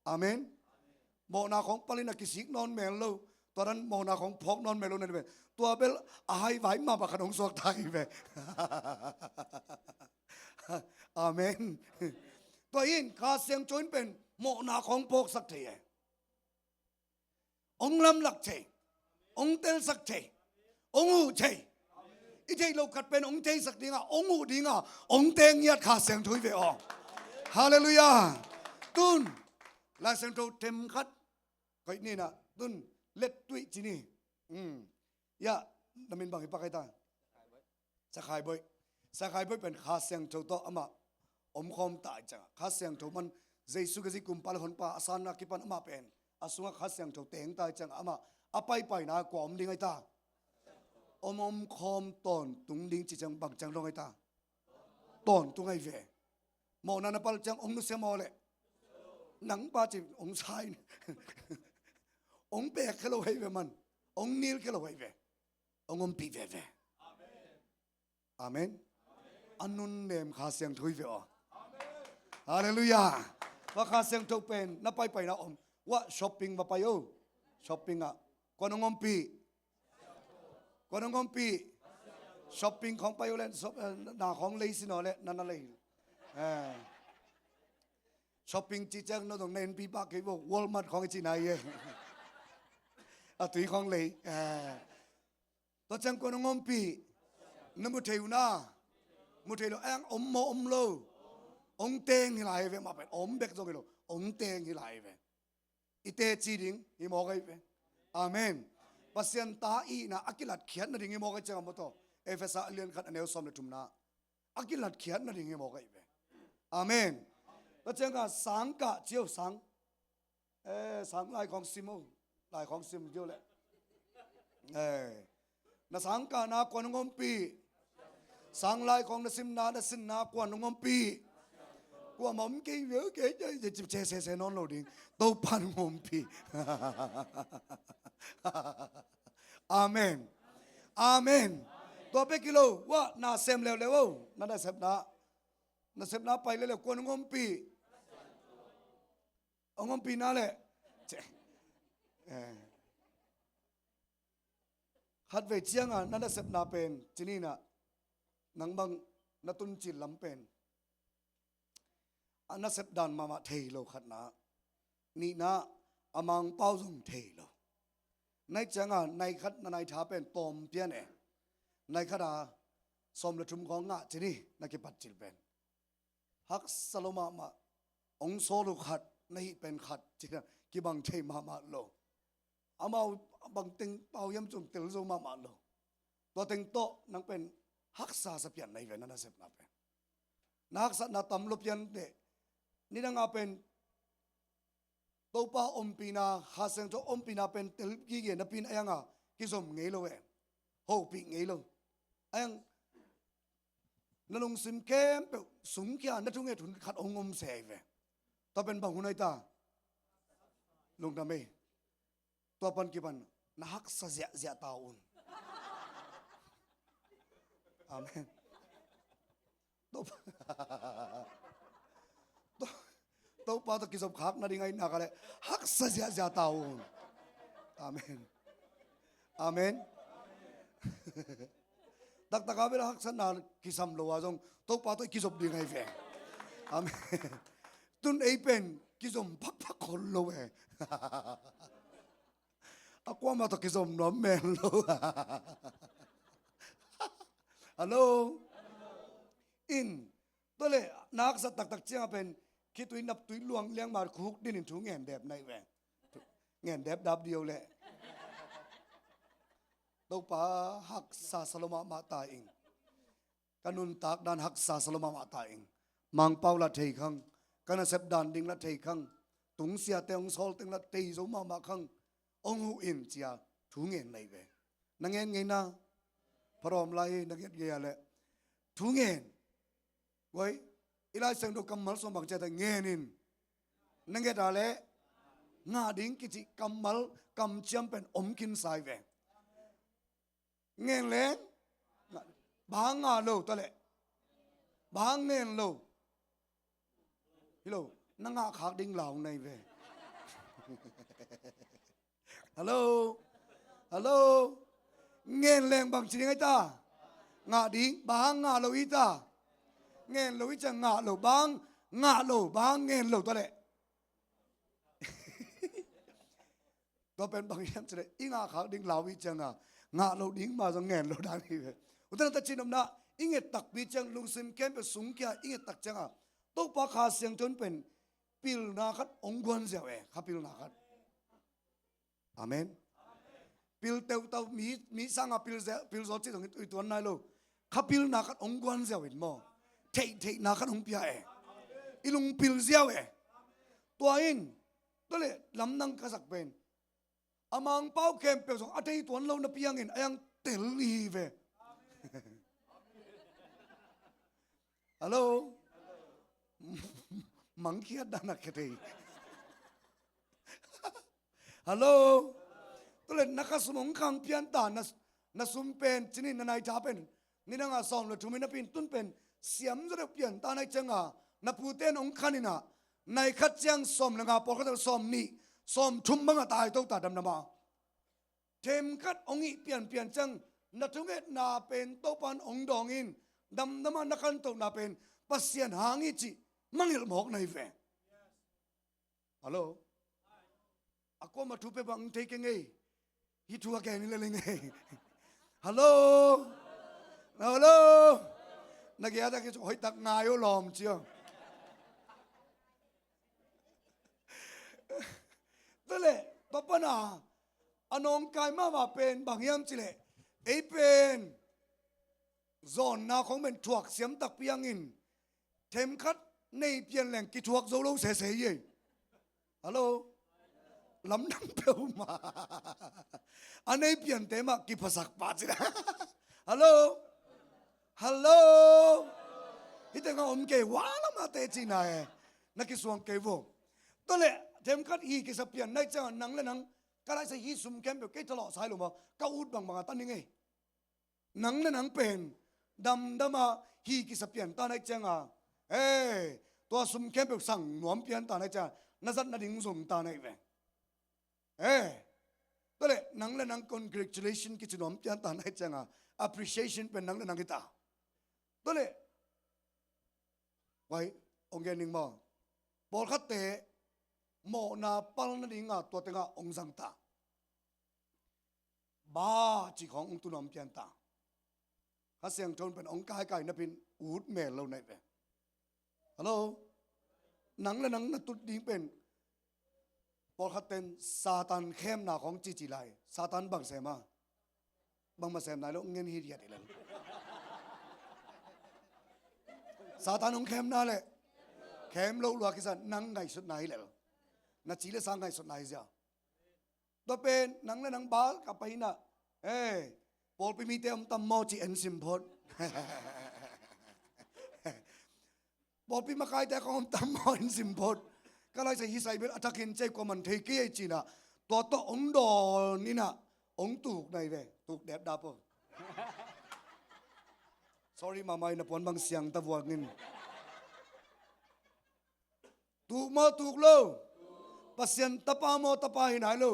Amen. Mawhna khawng palin a kisik nawn mel lo. Tua dan mawhna khawng phawk nawn mel lo na hi ve. Tua bel a hai vai mah bang khat hong suak ta hi ve. Amen. Tua in Kha Siangtho in pen mawhna khawng phawksak thei e. Ong lamlak thei, ong telsak thei, ong uh thei. I theih loh khat pen ong theisak dinga, ong uh dinga, ong teng ngiat Kha Siangtho hi ve aw. Halleluiah. Tun Lai Siangtho themkhat koih nina, tun let tuih ci ni. Hmm. Ia, na min bang hi pak ai ta? Sakhai Boih. Sakhai Boih pen Kha Siangtho tawh amah omkhawm ta i cianga Kha Siangtho man Jesu Khazih kumpa le honpa a sanna kipan amah pen a sungah Kha Siangtho teng ta i cianga amah a paipaina kua om ding ai ta? Om omkhawm tawntung ding ci ciang bang ciang dong ai ta? Tawntung ai ve. Mawhna na pal ciang ong nusia maw le? Nang pa ci ong sai. Ong pek khe lo ai ve man. Ong nil khe lo ai ve. Ong ompih veve. Amen. A nunnem Kha Siangtho hi ve aw. Halleluiah. Tua Kha Siangtho pen na paipaina om. Ua shopping va pai o. Shopping ah kuan ong ompih? Kuan ong ompih? Shopping khawng pai o le na khawng lei sin aw le na na lei. Shopping ci ciang no dong na enpi pak kei vo, Walmart khawng i ci nai e. A tui khawng lei. Tua ciang kuan ong ompih? Na mu thei uh na? Mu thei lo, ang om maw om lo? Ong teng hi lai ve mah pen, om bek zong hi lo, ong teng hi lai ve. I teci ding hi mawk ai ve. Amen. Pasian ta ihna a kilatkhiat nading hi mawk ai ciang a maw taw? Efesa a lian khat a neu sawm le thumna a kilatkhiat nading hi mawk ai ve. Amen. Tua ciangah sang kah ci o, sang. Eh, sang lai khawng sim o. Lai khawng sim ci o leh. Eh, na sang kahna kua'n hong ompih? Sang lai khawng na simna, na sinna kua'n hong ompih? Kuamah om kei ve, kei, kei, kei, kei, kei, kei, kei nawn lo ding. Topa'n hong ompih. Amen. Amen. Tua bek hi lo, wah, na sem leuleu o. Na nasepna, nasepna pai leuleu, kua'n hong ompih? Hong ompihna leh, eh, khatvei ciangah na nasepna pen, ci ni, na, nang bang na tuncil lam pen a nasep dan mahmah thei lo, khatna. Nihna, a Mangpau zong thei lo. Nai ciangah nai khat na nai tha pen tawm pian e. Nai khat a sawm le thum khawng ngah ci ni, na kipatcil pen. Haksa lo mahmah. Hong sawl uh khat, na hih pen khat, ci-in kibang thei mahmah lo. Amau bang teng pau hiam cih tel zo mahmah lo. Tua teng tawh nang pen haksa sa pian na hi ve, na nasepna pen. Na haksatna tam lo pian teh. Nidang a pen Topa ompihna, Kha Siangtho ompihna pen tel gige napi-in a hiangah kizom ngei lo e. Hopih ngei lo. A hiang na lungsim khempeuh sungkhia na thunget hun khat hong om se ahi ve. Tua pen bang hun ahi ta? Lungdam ei. Tua pan kipan na haksa ziahziah ta un. Amen. Topa, To-, Topa tawh kizop khak nading ahih nak leh haksa ziahziah ta un. Amen. Amen. Taktak a bel haksatna kisam lo a zong Topa tawh i kizop ding ahi ve. Amen. Tun ei pen kizom phakphak khol lo e. A kuamah tawh kizom nuam men lo. Hello. In, tua leh na haksa taktak ciangah pen khitui naptui luang liangma khuk dinin thu ngen dep na hi ve. Ngen dep dap dih o leh. Topa haksa sa lo mahmah ta ing. Ka nuntak dan haksa sa lo mahmah ta ing. Mangpau la thei khang, ka nasep dan ding la thei khang, tungsiate hong sawl teng la thei zo mahmah khang, hong huh in ci-a thu ngen na hi ve. Na ngen ngei na, pharawm lai hi, na nget ngei a leh thu ngen. Guai, i Lai Siangtho kammal sawm bang ci a ta, ngen in. Na nget a leh ngah ding kici kammal kamciam pen om khinsa hi ve. Ngen leng, bang hang ngah lo, tua leh bang hang ngen lo? Hi lo, na ngah khak ding lau na hi ve. Hello. Hello. Ngen leng bang ci ding ahi ta? Ngah ding. Bang hang ngah lo i ta? Ngen lo i ciang ngah lo, bang hang ngah lo, bang hang ngen lo, tua leh. Tua pen bang hiam cih leh i ngah khak ding lau i ciangah ngah lo ding mah zong ngen lo dan hi ve. U te nau te, cihnopna, i nget takpi ciang lungsim khempeuh sungkhia i nget tak ciangah Topa Kha Siangtho in pen pilna khat hong guan ziau e, kha pilna khat. Amen. Pil teutau, mi, mi sangah pil ze-, pil zaw cih zong i tuan nai lo. Kha pilna khat hong guan ziau in maw. Theihtheihna khat hong pia e. I lung pil ziau e. Tua in, tua leh lamdang ka sak pen, a Mangpau khempeuh zong a thei tuan lo napi hangin a hiang tel hi ve. Hello. Mangkhiat dan a khe thei. Hello. Tua leh na kha sum hong khang pian ta, na, na sum pen ci ni, na nai tha pen nidang a sawm le thum hi napi-in tun pen siam zaw deuh pian ta, nai ciangah na pute in hong khan in ah, nai khat ciang sawm le nga, pawlkhat sawm nih, sawm thum bangah tai to ta damdam a. Themkhat hong hih pianpian ciang na thungetna pen Topa in hong dawng in, damdam a na khantohna pen Pasian hang hi cih mangngilh mawk na hi ve. Hello. A kuamah thu pia bang thei keng ei. Hih thu a gen hi lel ing ei. Hello. Hello. Na giat a kici hoihtak ngai uh lawm ci aw. Tua leh tua pan a, a nawngkai mahmah pen bang hiam cih leh, ei pen zawnna khawng pen thuak siam takpi hangin, themkhat Nei pian leng kithuak zo lo sese hi ei. Hallo? Lamdang peuhmah. A nei piante mah kiphasak pah cih. Hallo? Hallo? Hih tengah om kei, hua lamah teci na e. Na kisuang kei vo. Tua leh themkhat hi kisa pian na hih ciangah nang le nang, ka laisa hi sum khempeuh kei thalawh sai lo maw, ka ut bangbang a ta ning ei. Nang le nang pen damdam a hi kisa pian ta na hih cianga, eh, tua sum khempeuh sang nuam pian ta na hih cianga, na zat nading zom ta na hi ve. Eh, tua leh nang le nang congratulation kici nuam pian ta na hih cianga, appreciation pen nang le nang hi ta. Tua leh, vai, hong gen ning maw? Pawlkhatte mawhna pal nadinga tua tengah hong zang ta. Ba cih khawng hong tu nuam pian ta. Kha Siangtho in pen hong kaikai napi-in ut mel lo na hi ve. Hallo? Nang le nang na tut ding pen pawlkhatte in Satan khemna khawng cici lai. Satan bang sem a? Bangmah sem nai lo, ngen hi diat hi lel. Satan hong khemna leh khem lo lua kisa, nang ngaihsutna hi lel. Na ci le sa ngaihsutna hi zia. Tua pen nang le nang bal ka pai inah, eh, pawlpi mite om tam maw ci en sim phot. Pawlpi makaite khawng om tam maw en sim phot. Ka laisa hi sai bel a thakin cei kua man thei kei ei cinah, tua tawh hong dawn inah hong tuk na hi ve. Tuk dep dap aw. Sorry mahmah, na puan bang siang ta vuak in. Tuk maw tuk lo? Pasian tapa maw tapa hi nai lo?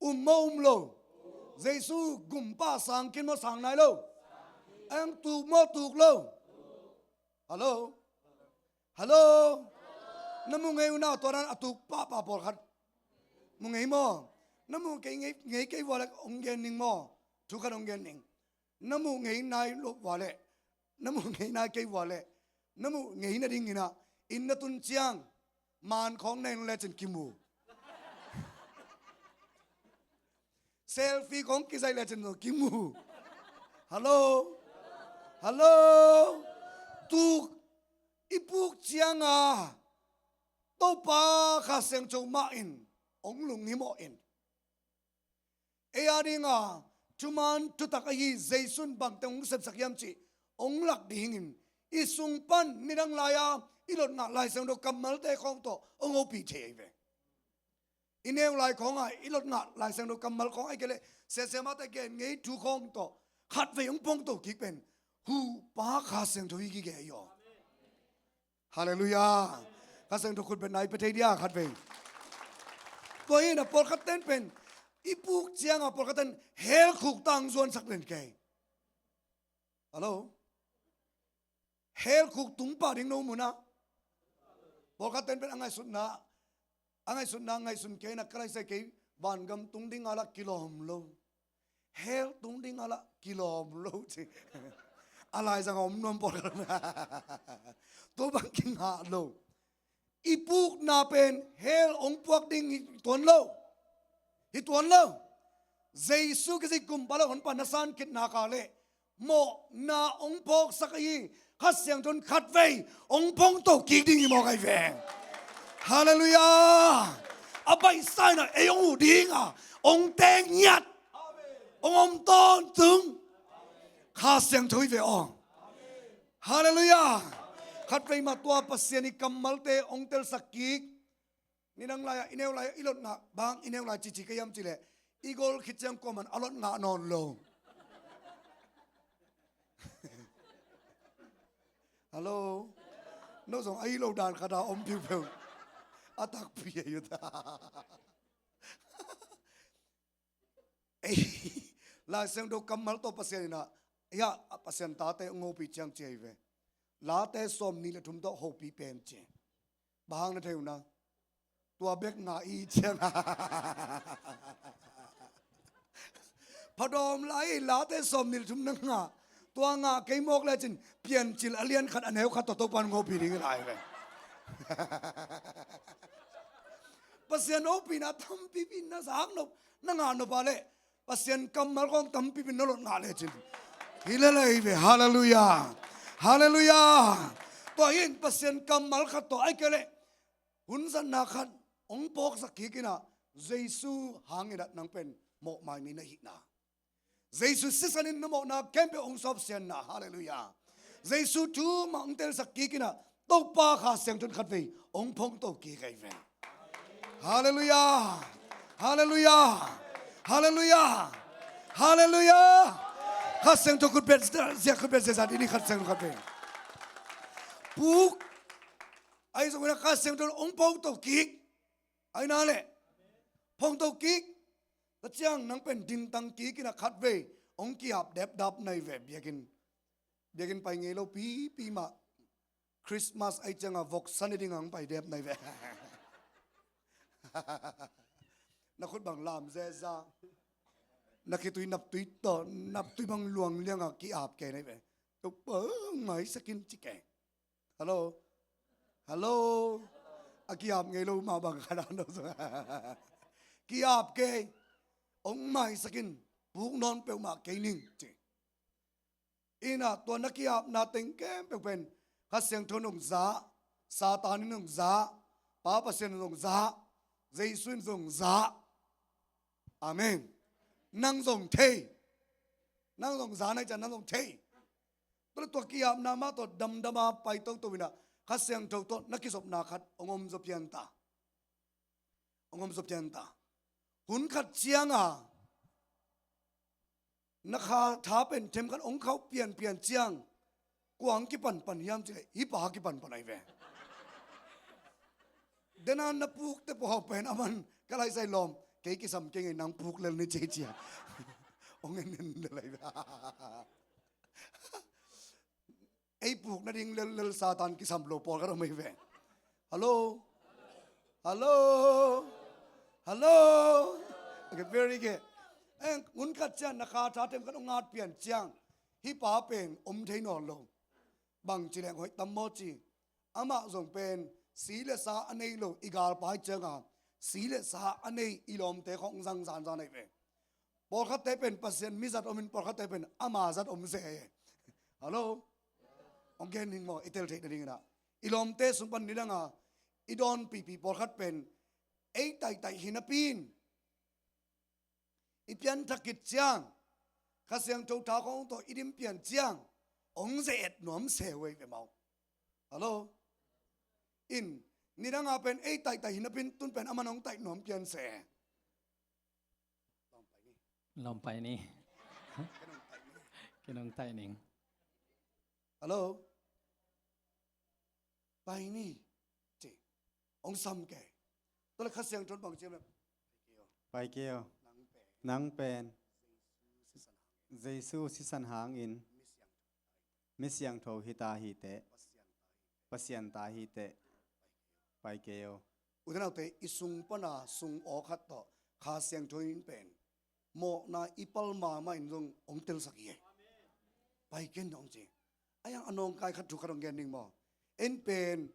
Um maw um lo? Jesu gumpa sang khin maw sang nai lo? Ang tuk maw tuk lo? Hallo? Hallo? Na mu ngei uh na, tua dan a tuk pahpah pawlkhat mu ngei maw? Na mu kei ngei, ngei kei vua leh hong gen ning maw? Thu khat hong gen ning. Na mu ngei nai lo vua leh, na mu ngei nai kei vua leh, na mu ngei nading inah, inn na tun ciang man khawng na en lecin kimu. Selfie khawng kizaih lecin kimu. Hallo? Hallo? Tuk, i puk cianga Topa Kha Siangtho mah in hong lunghimawh in. Ei a dinga thuman thutak ahi Jesu in bangteng hong sepsak hiam cih hong lak dingin i sung pan nidang lai-a i lot ngah Lai Siangtho kammalte khawng tawh hong hopih thei ahi ve. I neu lai khawngah i lot ngah Lai Siangtho kammal khawng ahih kei leh Sia Siamahte gen ngei thu khawng tawh khatvei hong pongto kik pen huhpa Kha Siangtho hi gige hi aw. Halleluiah. Kha Siangtho khut betna i pia thei dia khatvei. Tua hi inah pawlkhatte in pen i puk cianga pawlkhatte in hell khukta hong zuansak den kei. Hallo? Hell khuk tung pah ding no munah. Pawlkhatte in pen a ngaihsutna, a ngaihsutna ngaihsun kei inah ka laisa kei vangam tung dinga lah kilawm lo. Hell tung dinga lah kilawm lo ci. A laizang a om nuam pawlkhat. Tua bang kingah lo. I pukna pen hell hong puak ding hi tuan lo. Hi tuan lo. Jesu kici gumpa le honpa na san khit nak leh mawhna hong phawksak ahi Kha Siangtho in khatvei hong pongto kik ding hi mawk ahi ve. Halleluiah. A baihsa inah ei hong uh dinga hong teng ngiat, hong om tawntung Kha Siangtho hi ve aw. Halleluiah. Khatvei mah tua Pasian i kammalte hong telsak kik. Nidang lai-ah i neu lai-ah i lot ngah bang, i neu lai cici ka hiam cih leh i gol khit ciang kuaman a lot ngah nawn lo. Hallo? No zong ahi lo dan khat a om piupeu. A takpi ahi uh ta. Ei, Lai Siangtho kammal tawh Pasian inah, hiah a Pasian tate hong hopih ciang ci ahi ve. Late sawmnih le thum tawh hopih pen ci. Bang hang na thei uh na? Tua bek ngah i ciang. Phadawm lai, late sawmnih le thum na ngah. Tua ngah kei mawk lecin piancil a lian khat a neu khat tawh Topa in hong hopih ding hi lai ve. Pasian hopihna tampipi na zak nop, na ngah nop a leh Pasian kammal khawng tampipi na lot ngah lecin hi lel ahi ve. Halleluiah. Halleluiah. Tua hi in Pasian kammal khat tawh, ahih kei leh hun zatna khat hong phawksak kik in ah, Jesu hangin ah nang pen mawhmai mi na hihna, Jesu sisan in na mawhna khempeuh hong suahsiatna. Halleluiah. Jesu thu mah hong telsak kik in ah, Topa Kha Siangtho in khatvei hong phongto kik ahi ve. Halleluiah. Halleluiah. Halleluiah. Halleluiah. Kha Siangtho khut beng, ziah khut beng, ziah zat in i Kha Siangtho khatvei. Puk. Ahi zongin ah Kha Siangtho hong phongto kik. Ahi na leh, phongto kik. Tua ciang nang pen dingtang kik in ah khatvei hong ki-ap depdap na hi ve. Biakinn, biakinn pai ngei lo pipi mah, Christmas ahih ciangin voksa ne ding a hong pai dep na hi ve. Na khut bang lam zeza, na khitui naptui tawh, naptui bang luang liang a ki-ap kei na hi ve. Topa, maisak in ci kei. Hallo? Hallo? A ki-ap ngei lo mah bang khat a no zong. Ki-ap kei. Hong maisak in, puk nawn peuhmah kei ning ci. In ah tua na ki-apna teng khempeuh pen Kha Siangtho in hong za, Satan in hong za, Pa Pasian in hong za, Jesu in zong za. Amen. Nang zong thei. Nang zong za na hi ciang nang zong thei. Tua leh tua ki-apna mah tawh damdam a pai toto in ah, Kha Siangtho tawh na kizopna khat hong om zaw pian ta. Hong om zaw pian ta. Hun khat ciang a, na kha tha pen themkhat hong khauh pianpian ciang, kua hong kipanpan hiam cih leh, hih pa kipanpan ahi ve. Dena na pukte pua pen aman, ka laisai lawm, kei kisam kei ing ei, nang puk lel ni ci ci a. Hong en en lel ahi ve. Ei puk nading lellel Satan kisam lo pawlkhat om ahi ve. Hallo? Hallo? Hallo? Okay, very good. Eng, hun khat ciang na kha tha themkhat hong ngat pian ciang, hih pa pen om thei nawn lo. Bang ci leng hoih tam maw ci. Amah zong pen si le sa a nei lo, i galpa ahih ciang a, si le sa a nei i lawmte khawng zang zanzan ahi ve. Pawlkhatte pen Pasian mi zat om in, pawlkhatte pen ama zat om se. Hallo? Hong gen ning maw, i tel theih nading in ah. I lawmte sung pan nidang a i dawnpipi pawlkhat pen ei taihtaih hi napi in, i pianthak khit ciang, Kha Siangtho tha khawng tawh i dim pian ciang, hong ze-et nuam se uh ahi ve maw. Hallo? In, nidang a pen ei taihtaih hi napi in, tun pen aman hong taih nuam pian se. Lawm pai ni. Ken hong taih ning. Hallo? Pai ni. Ci. Hong sam kei. Tua leh Kha Siangtho in bang ci hiam leh, pai kei o. Nang pen Jesu sisan hangin mi siangtho hi ta hi teh, Pasian ta hi teh, pai kei o. Ute naute, i sung pan a sung aw khat tawh Kha Siangtho in pen mawhna i pal mahmah in zong hong telsak hi ei. Pai ken hong ci. A hiang a nawngkai khat thu khat hong gen ning maw. En pen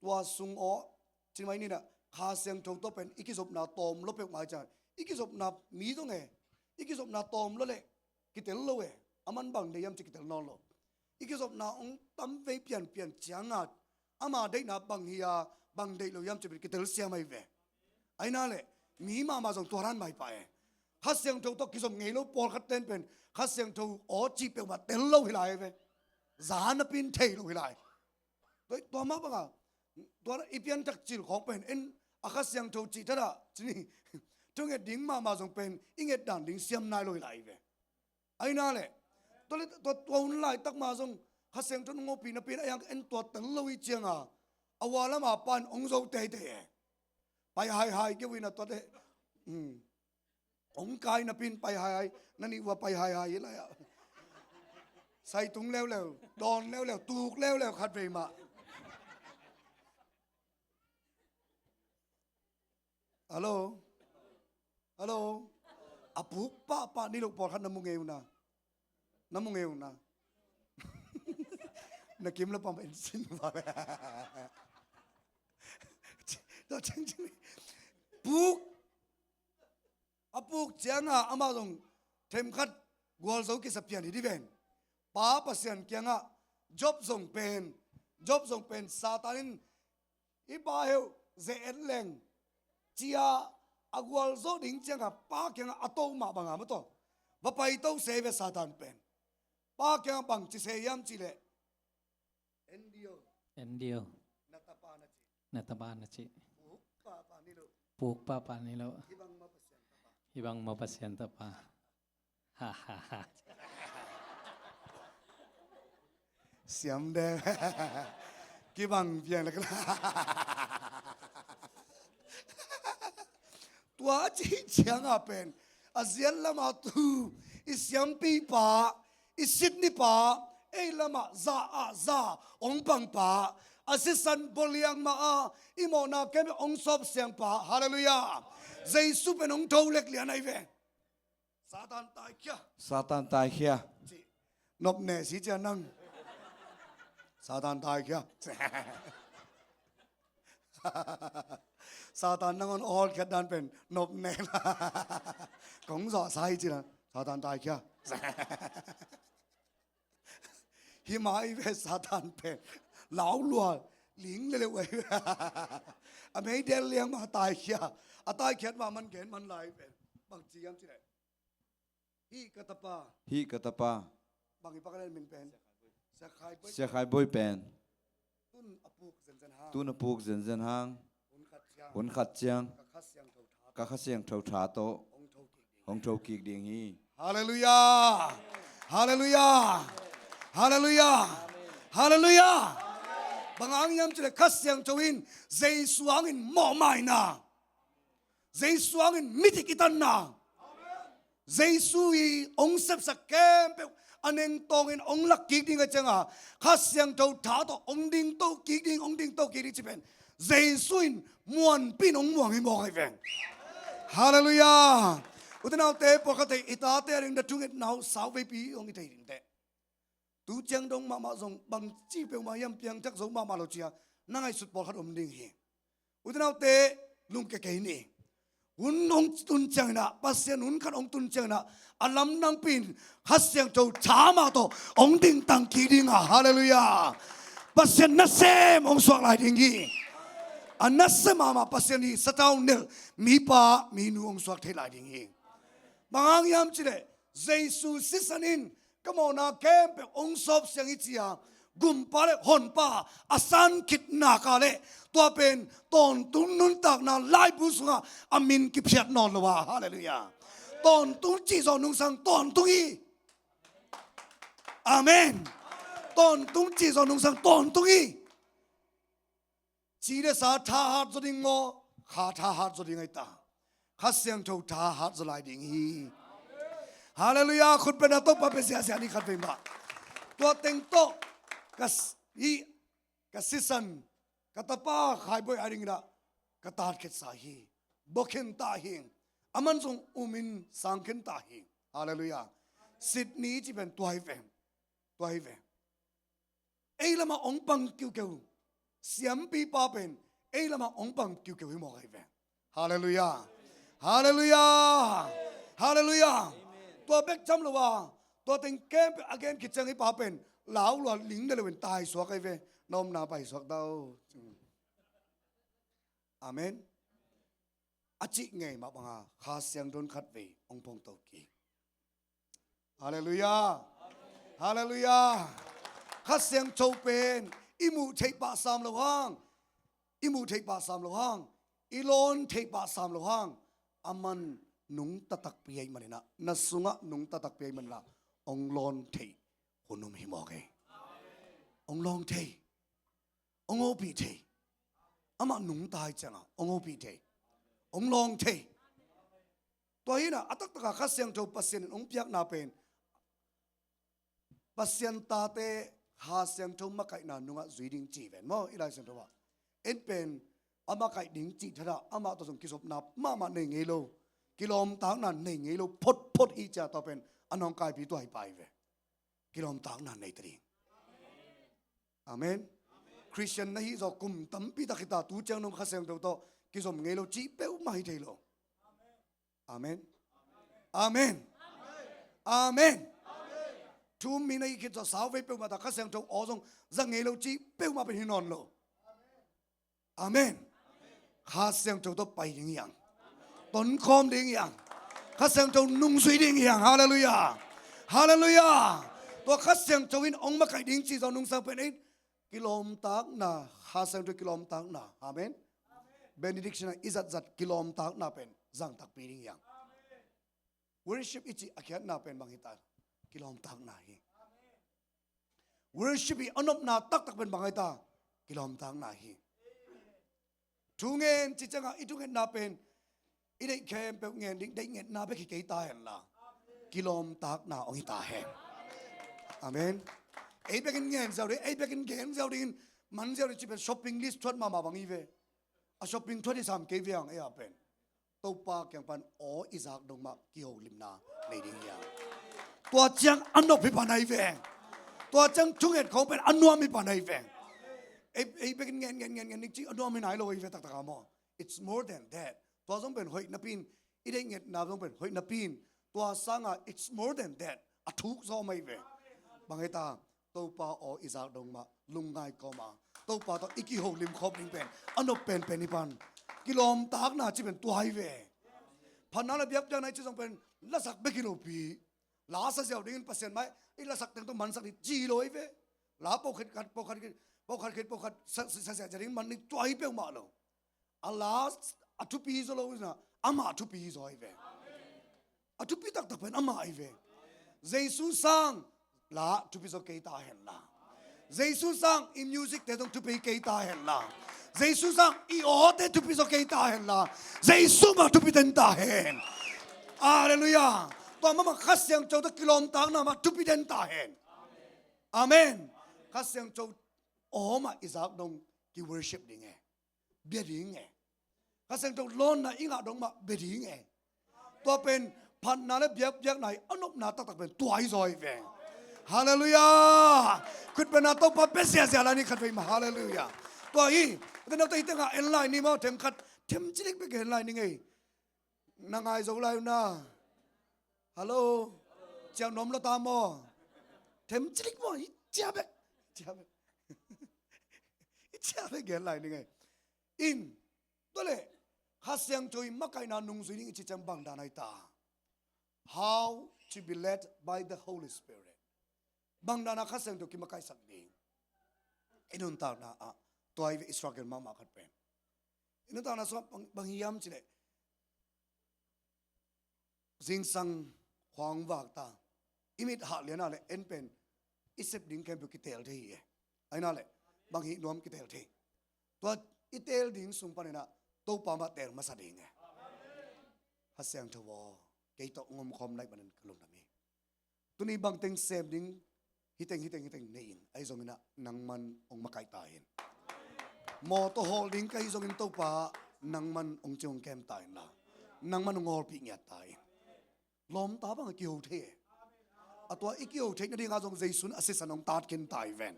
tua sung aw, ci mai ni in ah, Kha Siangtho tawh pen i kizopna tawm lua peuhmah hi ciang, i kizopna mi zong e, i kizopna tawm lua leh kitel lo e. Aman bang deih hiam ci kitel nawn lo. I kizopna hong tam vei pianpian ciang a, ama deihna bang hi a, bang deih lo hiam ci pen kitel siam ahi ve. Ahi na leh, mi mahmah zong tua dan mah hi pah e. Kha Siangtho tawh kizom ngei lo pawlkhat ten pen Kha Siangtho aw cih peuhmah tel lo hi lai ve. Za napi in thei lo hi lai. Tua, tua mah bang a, tua i pianthak cil khawng pen en a, Kha Siangtho cih thadah ci ni. Thu nget ding mahmah zong pen i nget dan ding siam nai lo hi lai ve. Ahi na leh, tua leh, tua, tua hun laitak mah zong Kha Siangtho in hong ompih napi in, a hiang en tua tel lo hi ciang a, a hua lam a pan hong zo teitei e. Pai haihai kei uh in ah tua leh. Hmm. Hong kai napi in pai haihai, na nih uh a pai haihai hi lai ah. Sai tung leuleu, dawn leuleu, tuk leuleu khatvei mah. Hallo? Hallo? A puk pahpah ni loh pawlkhat na mu ngei uh na. Na mu ngei uh na. Na kim la pam en sin va. Puk. A puk ciang a amah zong themkhat gualzo kisa pian hi di ven. Pa Pasian kiangah Job zong pen Job zong pen Satan in i pa heuh ze-et leng cia a gualzawh ding ciangah pa kiangah a toh mah banga maw taw, va paito se ve Satan pen. Pa kiangah bang ci se hiam cihleh, en dih o, en dih o, na tapa na cih, na tapa na cih, puk papa ni lo, puk papa ni lo, hih bang maw Pasian tapa, hih bang maw Pasian tapa. Ha, ha, ha. Siam deuh. Kibang piang lak. Tua a cih ciangah pen a ziat lamah tu i siampipa, i sitnipa, ei lamah za ah za hong pangpa, a sisan boliang mah a i mawhna kem hong sawpsiangpa. Halleluiah. Jesu pen hong tho lek lian ahi ve. Satan taikhia. Satan taikhia. Ci. Nop ne si cia nang. Satan taikhia. Satan nangawn a hawlkhiat dan pen nop ne la. Kong zawh sa hi ci la. Satan taikhia. Hi mah ahi ve Satan pen. Laulua ling leleu ahi ve. A meidel liang mah taikhia. A taikhiat mah man gen man lai pen. Bang ci hiam cihleh, hih ka tapa. Hih ka tapa. Bang hi pak a len min pen. Sia Khai Boi. Sia Khai Boi pen. Tun a puk zenzen hang. Tun a puk zenzen hang. Hun khat ciang. Hun khat ciang. Ka Kha Siangtho tha. Ka Kha Siangtho tha tawh. Hong tho kik ding. Hong tho kik ding hi. Halleluiah. Halleluiah. Halleluiah. Halleluiah. Bang hang hiam cihleh Kha Siangtho in Jesu hangin mawhmaina, Jesu hangin midik i tanna, Jesu i hong sepsak khempeuh a nengtawngin hong lak kik ding a cianga Kha Siangtho tha tawh hong dingto kik ding, hong dingto kik ding ci pen Jesu in muanpin hong muang hi mawk ahi veng. Halleluiah. Ute naute, pawlkhat thei i tate a ding da thungetna uh sauveipi hong i thei ding teh. Tu ciang dong mahmah zong bangci peuhmah hiam piangthak zo mahmah lo cia na ngaihsut pawlkhat om ding hi. Ute naute, lungke kei ni. Hun hong tun cianginah, Pasian hun khat hong tun cianginah a lamdangpi in Kha Siangtho tha mah tawh hong dingtang kik dinga. Halleluiah. Pasian nasem hong suak lai ding hi. A nasem mahmah Pasian hi, satau nel mipa minu hong suak thei lai ding hi. Bang hang hiam cihleh Jesu sisan in ka mawhna khempeuh hong sawpsiang hi cia gumpa le honpa a san khit nak leh tua pen tawntung nuntakna laibu sungah a min kiphiat nawn lo a. Halleluiah. Tawntung cihzawh nungsang tawntung hi. Amen. Tawntung cihzawh nungsang tawntung hi. Ci le sa thahat zaw ding maw, Kha thahat zaw ding ahi ta. Kha Siangtho thahat zaw lai ding hi. Halleluiah. Khut beng a Topa pia ziahziah ni khat vei mah. Tua teng tawh ka s-, hih ka sisan, ka tapa Khai Boi a dingin ah ka tatkhiatsa hi. Bawkhen ta hi. Aman zong umin sangkhen ta hi. Halleluiah. Sitni cih pen tua hi ve. Tua hi ve. Ei lamah hong pang kiukeu siampipa pen ei lamah hong pang kiukeu hi mawk ahi ve. Halleluiah. Halleluiah. Halleluiah. Tua bek cam lo a, tua teng khempeuh a gen khit ciang hih pa pen laulua ling le lo in taisuak ahi ve. Na omna paisuak ta o. Amen. A cih ngei mah banga Kha Siangtho in khatvei hong pongto kik. Halleluiah. Halleluiah. Kha Siangtho pen i muh theih pah sam lo hang, i muh theih pah sam lo hang, i lawn theih pah sam lo hang, aman nungta takpi ahih maninah, na sungah nungta takpi ahih maninah hong lawn theih hun um hi mawk e. Hong lawn thei. Hong hopih thei. Amah nungta ahih ciangah hong hopih thei. Hong lawn thei. Tua hinah a taktakah Kha Siangtho Pasian in hong piakna pen Pasian tate Kha Siangtho makaihna nungah zui ding ci ven maw, i Lai Siangtho ah. En pen a makaih ding cih thadah amah tawh zong kizopna mahmah nei ngei lo, kilawmtakna nei ngei lo photphot i cia tua pen a nawngkaipi tua hi pai ve. Kilawmtakna nei ta ding. Amen. Khristian na hih zawh kum tampi tak hita, tu ciang nong Kha Siangtho tawh kizom ngei lo cih peuhmah hi thei lo. Amen. Amen. Amen. Thu-um mi na hih khit zawh, sauvei peuhmah ta Kha Siangtho aw zong za ngei lo cih peuhmah pen hi nawn lo. Amen. Kha Siangtho tawh pai ding hi hang. Tonkhawm ding hi hang. Kha Siangtho nungzui ding hi hang. Halleluiah. Halleluiah. Tua Kha Siangtho in hong makaih ding cih zong nungsang pen ei, kilawmtatna, Kha Siangtho kilawmtatna. Amen. Benediction a i zatzat kilawmtatna pen zang takpi ding hi hang. Worship i cih a khiatna pen bang hi ta? Kilawmtatna hi. Worship i a nopna taktak pen bang hi ta? Kilawmtatna hi. Thu ngen cih ciangah i thungetna pen i deih khempeuh ngen ding, deih ngetna bek hi kei ta henla, kilawmtatna hong hi ta hen. Amen. Ei bekin ngen ziau ding, ei bekin gen ziau dingin man ziau ding cih pen shopping list thuat mahmah bang hi ve. A shopping thuat hi sam kei ve hang ei a pen. Topa kiang pan aw i zak dong mah kiholimna nei ding hi hang. Tua ciang a nop hi pan ahi ve. Tua ciang thunget khawng pen a nuam hi pan ahi ve. Ei, ei bekin ngen, ngen, ngen, ngen ding cih a nuam hi nai lo ahi ve taktak a maw. It's more than that. Tua zong pen hoih napi in, i deih ngetna zong pen hoih napi in, tua sanga it's more than that. A thuk zaw mah hi ve. Bang hi ta? Topa aw i zak dong mah lungngai kawm a, Topa tawh i kiholim khawm ding pen a nop penpen hi pan. Kilawmtatna cih pen tua hi ve. Phatna le biakpiakna i cih zong pen lasak bek hi lopi. La sa ziau dingin Pasian mai i lasak teng tawh mansak ding ci lo hi ve. La pawlkhat khat, pawlkhat khit, pawlkhat khit, pawlkhat sa, sa, sa, sa ding man ding tua hi peuhmah lo. A la a thupi hi zaw lo hi na, amah a thupi hi zaw hi ve. A thupi taktak pen amah hi ve. Jesu sang la thupi zaw kei ta henla, Jesu sang i music te zong thupi kei ta henla, Jesu sang i aw te thupi zaw kei ta henla, Jesu mah thupi den ta hen. Halleluiah. Tua mahmah Kha Siangtho tawh kilawmtatna mah thupi den ta hen. Amen. Kha Siangtho aw mah i zak dong ki worship ding e. Bia ding e. Kha Siangtho lawnna i ngah dong mah bia ding e. Tua pen phatna le biakpiakna hi a nopna taktak pen tua hi zaw hi ve. Halleluiah. Khut pen a Topa pia ziahziah lai ni khatvei mah. Halleluiah. Tua hi, tua note hi tengah en lai ni maw, them khat, them cilik bek en lai ni ngei. Na ngai zo lai uh na. Hallo. Ciah nuam lo ta maw? Them cilik maw? Hi ciah bek. Ciah bek. Hi ciah bek gen lai ni ngei. In, tua leh Kha Siangtho i makaihna nungzui ding i cih ciang bang dan ahi ta? How to be led by the Holy Spirit. Bang dan a Kha Siangtho kimakaihsak ding? I nuntakna ah tua hi ve i struggle mahmah khat pen. I nuntakna sungah bang, bang hiam cih leh zingsang khua hong vak ta. I mit hah lian a leh en pen i sep ding khempeuh kiteel thei hi e. Ahi na leh bang hih nuam kiteel thei. Tua i teel ding sung panin ah Topa mah teel masa ding e. Kha Siangtho aw, kei tawh hong omkhawm nai panin ka lungdam hi. Tuni bangteng sem ding, hiteng, hiteng, hiteng nei in, ahi zongin ah nangman hong makaih ta hen. Mawtaw hawl ding ka hi zongin Topa, nangman hong ci hong kem ta hen la, nangman hong hawlpih ngiat ta hen. Lawmta bang a kiho thei e. A tua i kiho theih nading ah zong Jesu in a sisan hong tat khin ta hi ven.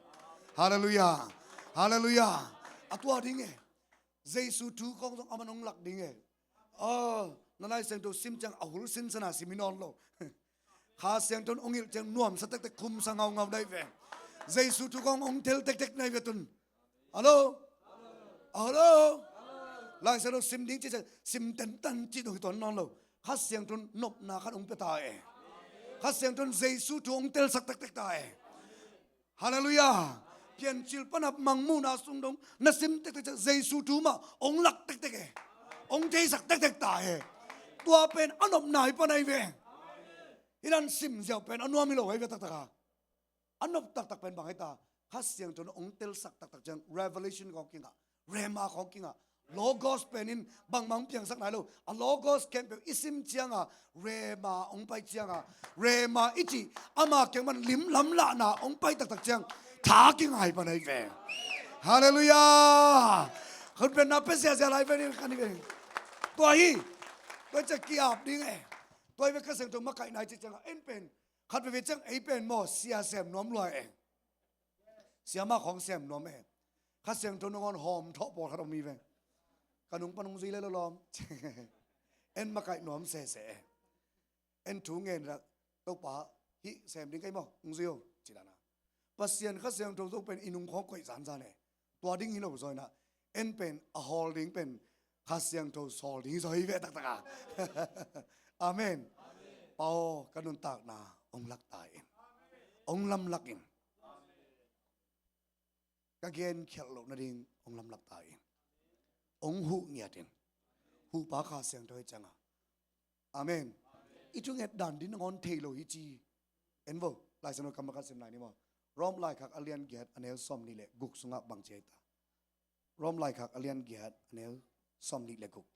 Halleluiah. Halleluiah. A tua ding e. Jesu thu khawng zong aman hong lak ding e. Aw, na Lai Siangtho sim ciang a hul sinsan a sim hi nawn lo. Kha Siangtho in hong hilh ciang nuamsa tektek, khumsa ngaungau na hi ve. Jesu thu khawng hong tel tektek na hi ve tun. Hallo? Hallo? Lai Siangtho sim ding cih ciang sim tentan cih dong hi tuan nawn lo. Kha Siangtho in nopna khat hong pia ta e. Kha Siangtho in Jesu thu hong telsak tektek ta e. Halleluiah. Piancil pan a mangmuhna sung dong na sim tektek ciang Jesu thu mah hong lak tektek e. Hong theisak tektek ta e. Tua pen a nopna hi pan ahi ve. Hih dan sim ziau pen a nuam hi lo ahi ve taktak a. A nop taktak pen bang hi ta? Kha Siangtho in hong telsak taktak ciang Revelation khawng kingah, Rhema khawng kingah, Logos pen in bangmah hong piangsak nai lo. A Logos khempeuh i sim cianga Rhema hong pai cianga, Rhema i cih ama kiang pan lim lamlahna hong pai taktak ciang tha kingai pan ahi ve. Halleluiah. Khut pen na pia ziahziah lai ve ni kan hi ve. Tua hi. Tua ciang ki-ap ding e. Tua hi ve Kha Siangtho makaihna i cih cianga en pen khat veve ciang ei pen maw sia sem nuam lua e. Siamah khawng sem nuam e. Kha Siangtho nangawn hawm thawh pawlkhat om hi ve. Ka nung pan hong zui le lo lawm. En makaih nuam sese e. En thu ngen rak Topa hih sem ding ka hi maw, hong zui o, ci dan a. Pasian Kha Siangtho zong pen i nung khawng koih zanzan e. Tua ding hi lo zaw in ah, en pen a hawl ding pen Kha Siangtho sawl ding hi zaw hi ve taktak a. Amen. Pa aw, ka nuntakna hong lak ta in, hong lamlak in. Ka gen khialh loh nading hong lamlak ta in, hong huh ngiat in. Huhpa Kha Siangtho hi ciang a. Amen. I thunget dan ding nangawn thei lo hi ci. En vo, Lai Siangtho kammal khat sim lai ni maw. Rom laikhak a lian giat a neu sawmnih le guk sungah bang ci ahi ta? Rom laikhak a lian giat a neu sawmnih le guk,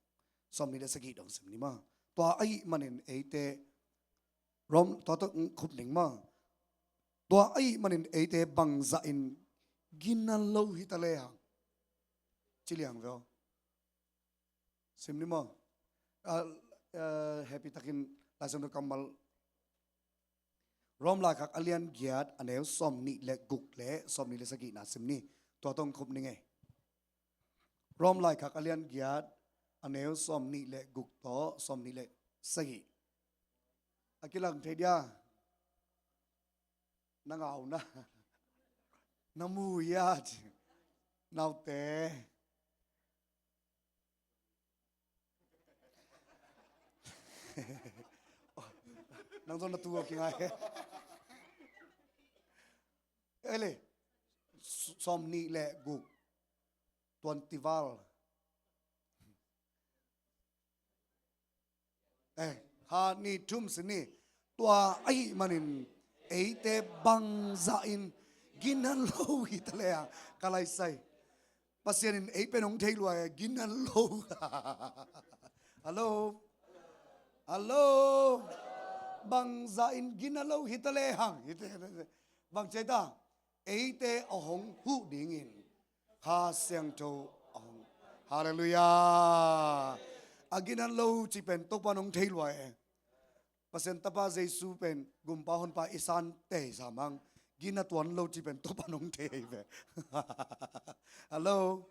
sawmnih le sagih dong sim ni maw. Tua ahih manin eite, Rom, tua tawh khup ning maw. Tua ahih manin eite bangzah in gina lo hi ta lehang, ci liang ve aw. Sim ni maw. Ah, ah, hehpih takin Lai Siangtho kammal, Rom laikhak a lian giat a neu sawmnih le guk le sawmnih le sagihna sim ni. Tua tawh khup ning ei. Rom laikhak a lian giat a neu sawmnih le guk tawh sawmnih le sagih. A kilang thei dia? Na ngau na. Na mu ia ci. Naute. Nang zong na tu a kingai. Ele, sawmnih le guk. Twenty val. Eh, khat, nih, thum, sim ni. Tua ahih manin eite bangzah in gina lo hi ta lehang, ka lai sai. Pasian in ei pen hong thei lua e, gina lo. Hallo. Hallo. Bangzah in gina lo hi ta lehang. Bang ci ahi ta? Eite a hong huh dingin Kha Siangtho a hong. Halleluiah. A gina lo cih pen Topa'n hong thei lua e. Pasian Tapa Jesu pen Gumpa Honpa i san tei sa mang. Gina tuan lo cih pen Topa'n hong thei hi ve. Hallo.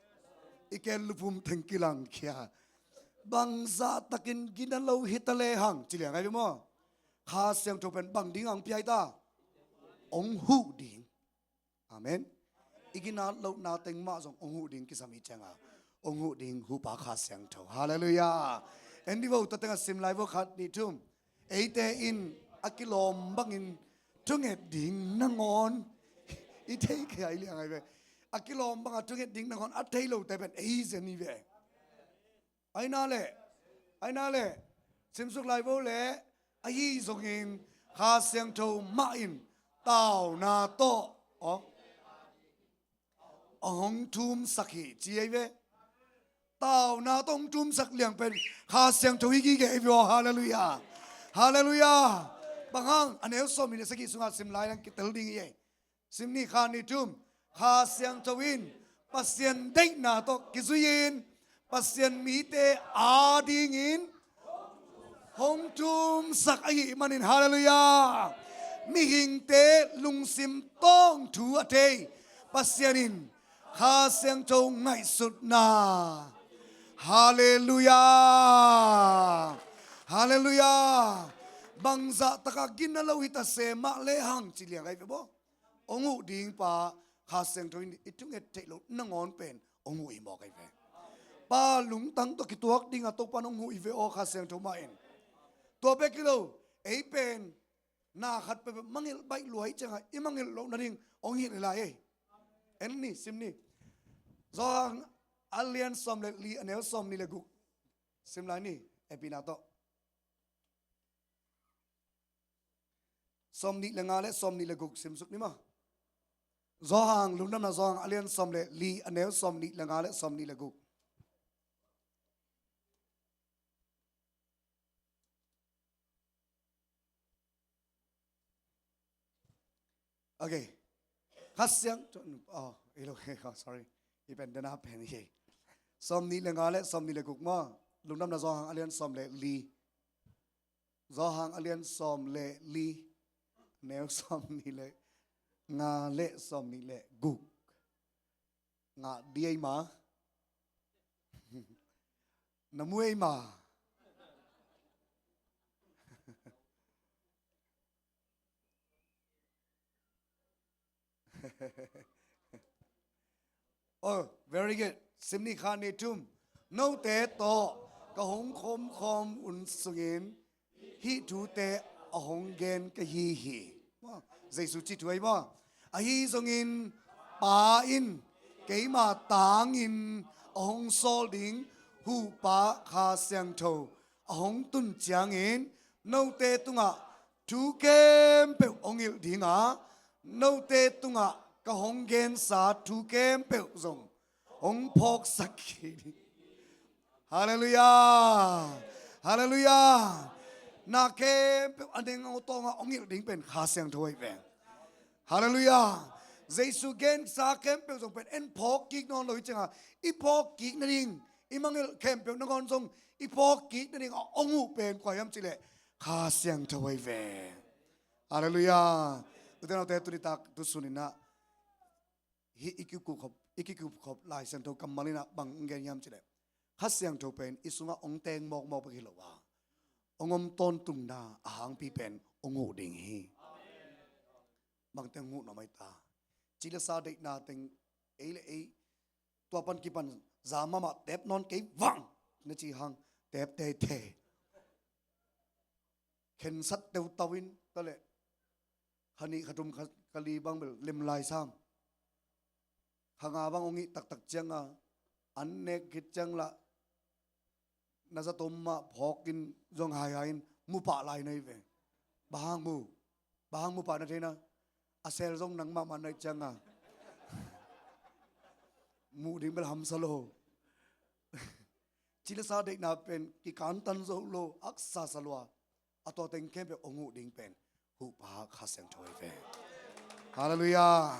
I ken lupum teng kilangkhia. Bangzah takin gina lo hi ta lehang, ci liang ahi ve maw. Kha Siangtho pen bang ding hong pia ahi ta? Hong huh ding. Amen. I ginat lohna teng mah zong hong huh ding kisam hi ciang a, hong huh ding Huhpa Kha Siangtho. Halleluiah. En dih vo, tua teng a sim lai vo, khat, nih, thum. Eite in a kilawm bangin thunget ding nangawn i thei kei a, i liang ahi ve. A kilawm banga thunget ding nangawn a thei lote pen ei zen hi ve. Aina le, aina le, simsuk lai vo le, ahi zongin Kha Siangtho mah in tauna tawh, aw, a hong thumsak hi, ci ahi ve. Tauna tawh hong thumsak liang pen Kha Siangtho hi gige hi ve aw, halleluiah. Halleluiah. Bang hang, a neu sawmnih le sagih sungah sim lai lang kitel ding hi ei. Sim ni, khat, nih, thum. Kha Siangtho in Pasian deihna tawh kizui-in Pasian mite adingin hong thumsak ahih manin, halleluiah. Mihingte lungsim tawng thu a thei Pasian in Kha Siangtho ngaihsutna. Halleluiah. Halleluiah. Bangzah taka gina lo hi ta se mah lehang, ci liang ahi ve maw. Hong huh ding pa Kha Siangtho in i thunget theih loh nangawn pen hong huh hi mawk ahi ve. Pa lungtang tawh kituak dinga Topa'n hong huh hi ve aw, Kha Siangtho mah in. Tua bek hi lo, ei pen na khat peuhpeuh mangngilh baih lua hi ciangah i mangngilh loh nading hong hilh hi lai ei. En ni, sim ni. Johan a lian sawm le li, a neu sawmnih le guk. Sim lai ni, hehpihna tawh. Sawmnih le nga le sawmnih le guk simsuk ni maw. Johan, Lungdamna Johan a lian sawm le li, a neu sawmnih le nga le sawmnih le guk. Okay. Kha Siangtho, oh, i lo, oh, sorry. I pen dena pen hi. Sawmnih le nga le sawmnih le guk maw. Lungdamna Johan a lian sawm le li. Johan a lian sawm le li, neu sawmnih le nga le sawmnih le guk. Ngah dih ei ma. Na mu ei ma. Oh, very good. Sim ni, khat, nih, thum. Note tawh ka hong khomkhawm hun sungin hih thute a hong gen ka hi hi. Jesu cih thu ahi maw? Ahi zongin Pa in keima tangin a hong sawl ding Huhpa Kha Siangtho a hong tun ciangin note tungah thu khempeuh hong hilh ding a, note tungah ka hong gensa thu khempeuh zong hong phawksak kik ding. Halleluiah. Halleluiah. Na khempeuh a neng a tawngah hong hilh ding pen Kha Siangtho ahi ve. Halleluiah. Jesu gensa khempeuh zong pen en phawk kik nawn lo hi cianga, i phawk kik nading, i mangngilh khempeuh nangawn zong i phawk kik nading a hong huh pen kua hiam cihleh Kha Siangtho ahi ve. Halleluiah. Ute naute, tuni tak tu suninah hih i kikup khop, i kikup khop Lai Siangtho kammal inah bang hong gen hiam cihleh, Kha Siangtho pen i sungah hong teng mawkmawk bek hi lo a, hong om tawntungna a hangpi pen hong huh ding hi. Bangteng hong huh nuam ahi ta? Ci le sa deihna teng ei le ei tua pan kipan za mahmah tep nawn kei vang na ci hang, tep teitei. Khensat teutau in taleh kha nih, kha thum, kha, kha li bang bel lem lai sam. Kha nga bang hong hih taktak cianga an nek khit ciang lah na zatom mah phawkin zong haihai in mu pah lai na hi ve. Bang hang mu? Bang hang mu pah na theina? A sel zong nang mahmah na hih cianga muh ding bel hamsa lo. Ci le sa deihna pen kikantan zo lo, aksa sa lua. A tua teng khempeuh hong huh ding pen Huhpa Kha Siangtho ahi ve. Halleluiah.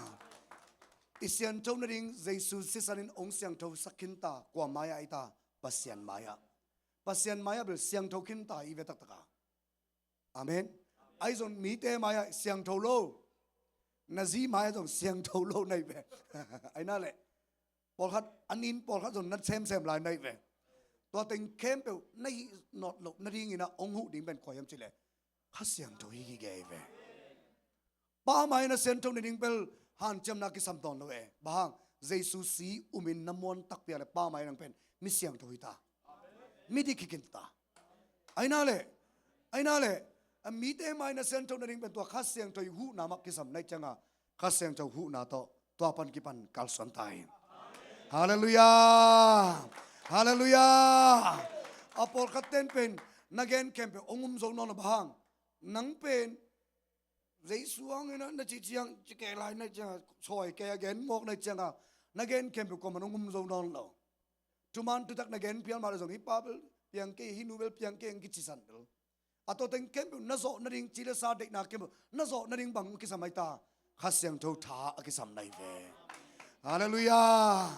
I siangtho nading Jesu sisan in hong siangtho sak khinta, kua mai-ah ahi ta? Pasian mai-ah. Pasian mai-ah bel siangtho khinta i ve taktaka. Amen. Ahi zong mite mai-ah siangtho lo, na zi mai-ah zong siangtho lo na hi ve. Ahi na leh pawlkhat a nin pawlkhat zong na semsem lai na hi ve. Tua teng khempeuh na hih nawt loh nadingin ah hong huh ding pen kua hiam cihleh Kha Siangtho hi gige hi ve. Pa mai-ah na siangtho nading bel hanciamna kisam tawn lo e. Bang hang? Jesu si umin na muan takpi a leh Pa mai-ah nang pen mi siangtho hi ta, mi dik hi khin ta. Ahi na leh, ahi na leh a mite mai-ah na siangtho nading pen tua Kha Siangtho i huhna mah kisam na hih cianga Kha Siangtho huhna tawh tua pan kipan kalsuan ta hi. Halleluiah. Halleluiah. A pawlkhat ten pen na gen khempeuh hong um zo nawn lo. Bang hang? Nang pen Jesu hangin ah na ci ciang ci kei lai na hih cianga, sawi kei a gen mawk na hih cianga na gen khempeuh kuaman hong um zo nawn lo. Thuman thutak na gen phial mah leh zong hih pa bel piang kei, hih nu bel piang kei hong kicisan bel. A tua teng khempeuh na zawh nading, ci le sa deihna khempeuh na zawh nading bang kisam ahi ta? Kha Siangtho tha a kisam na hi ve. Halleluiah.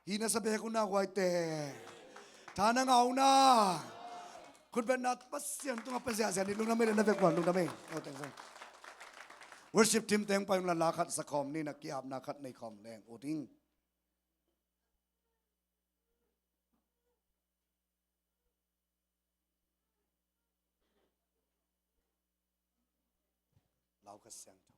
Hi na sa bek un na huaite. Tha na ngah un na. Khutbetna Pasian tungah pia ziahziah ni. Lungdam ei le na vekpi-in lungdam ei. Oh, thanks. Worship team teng pai un la, la khat sa khawm ni, na ki-apna khat nei khawm leng ut ing. Lau Kha Siangtho.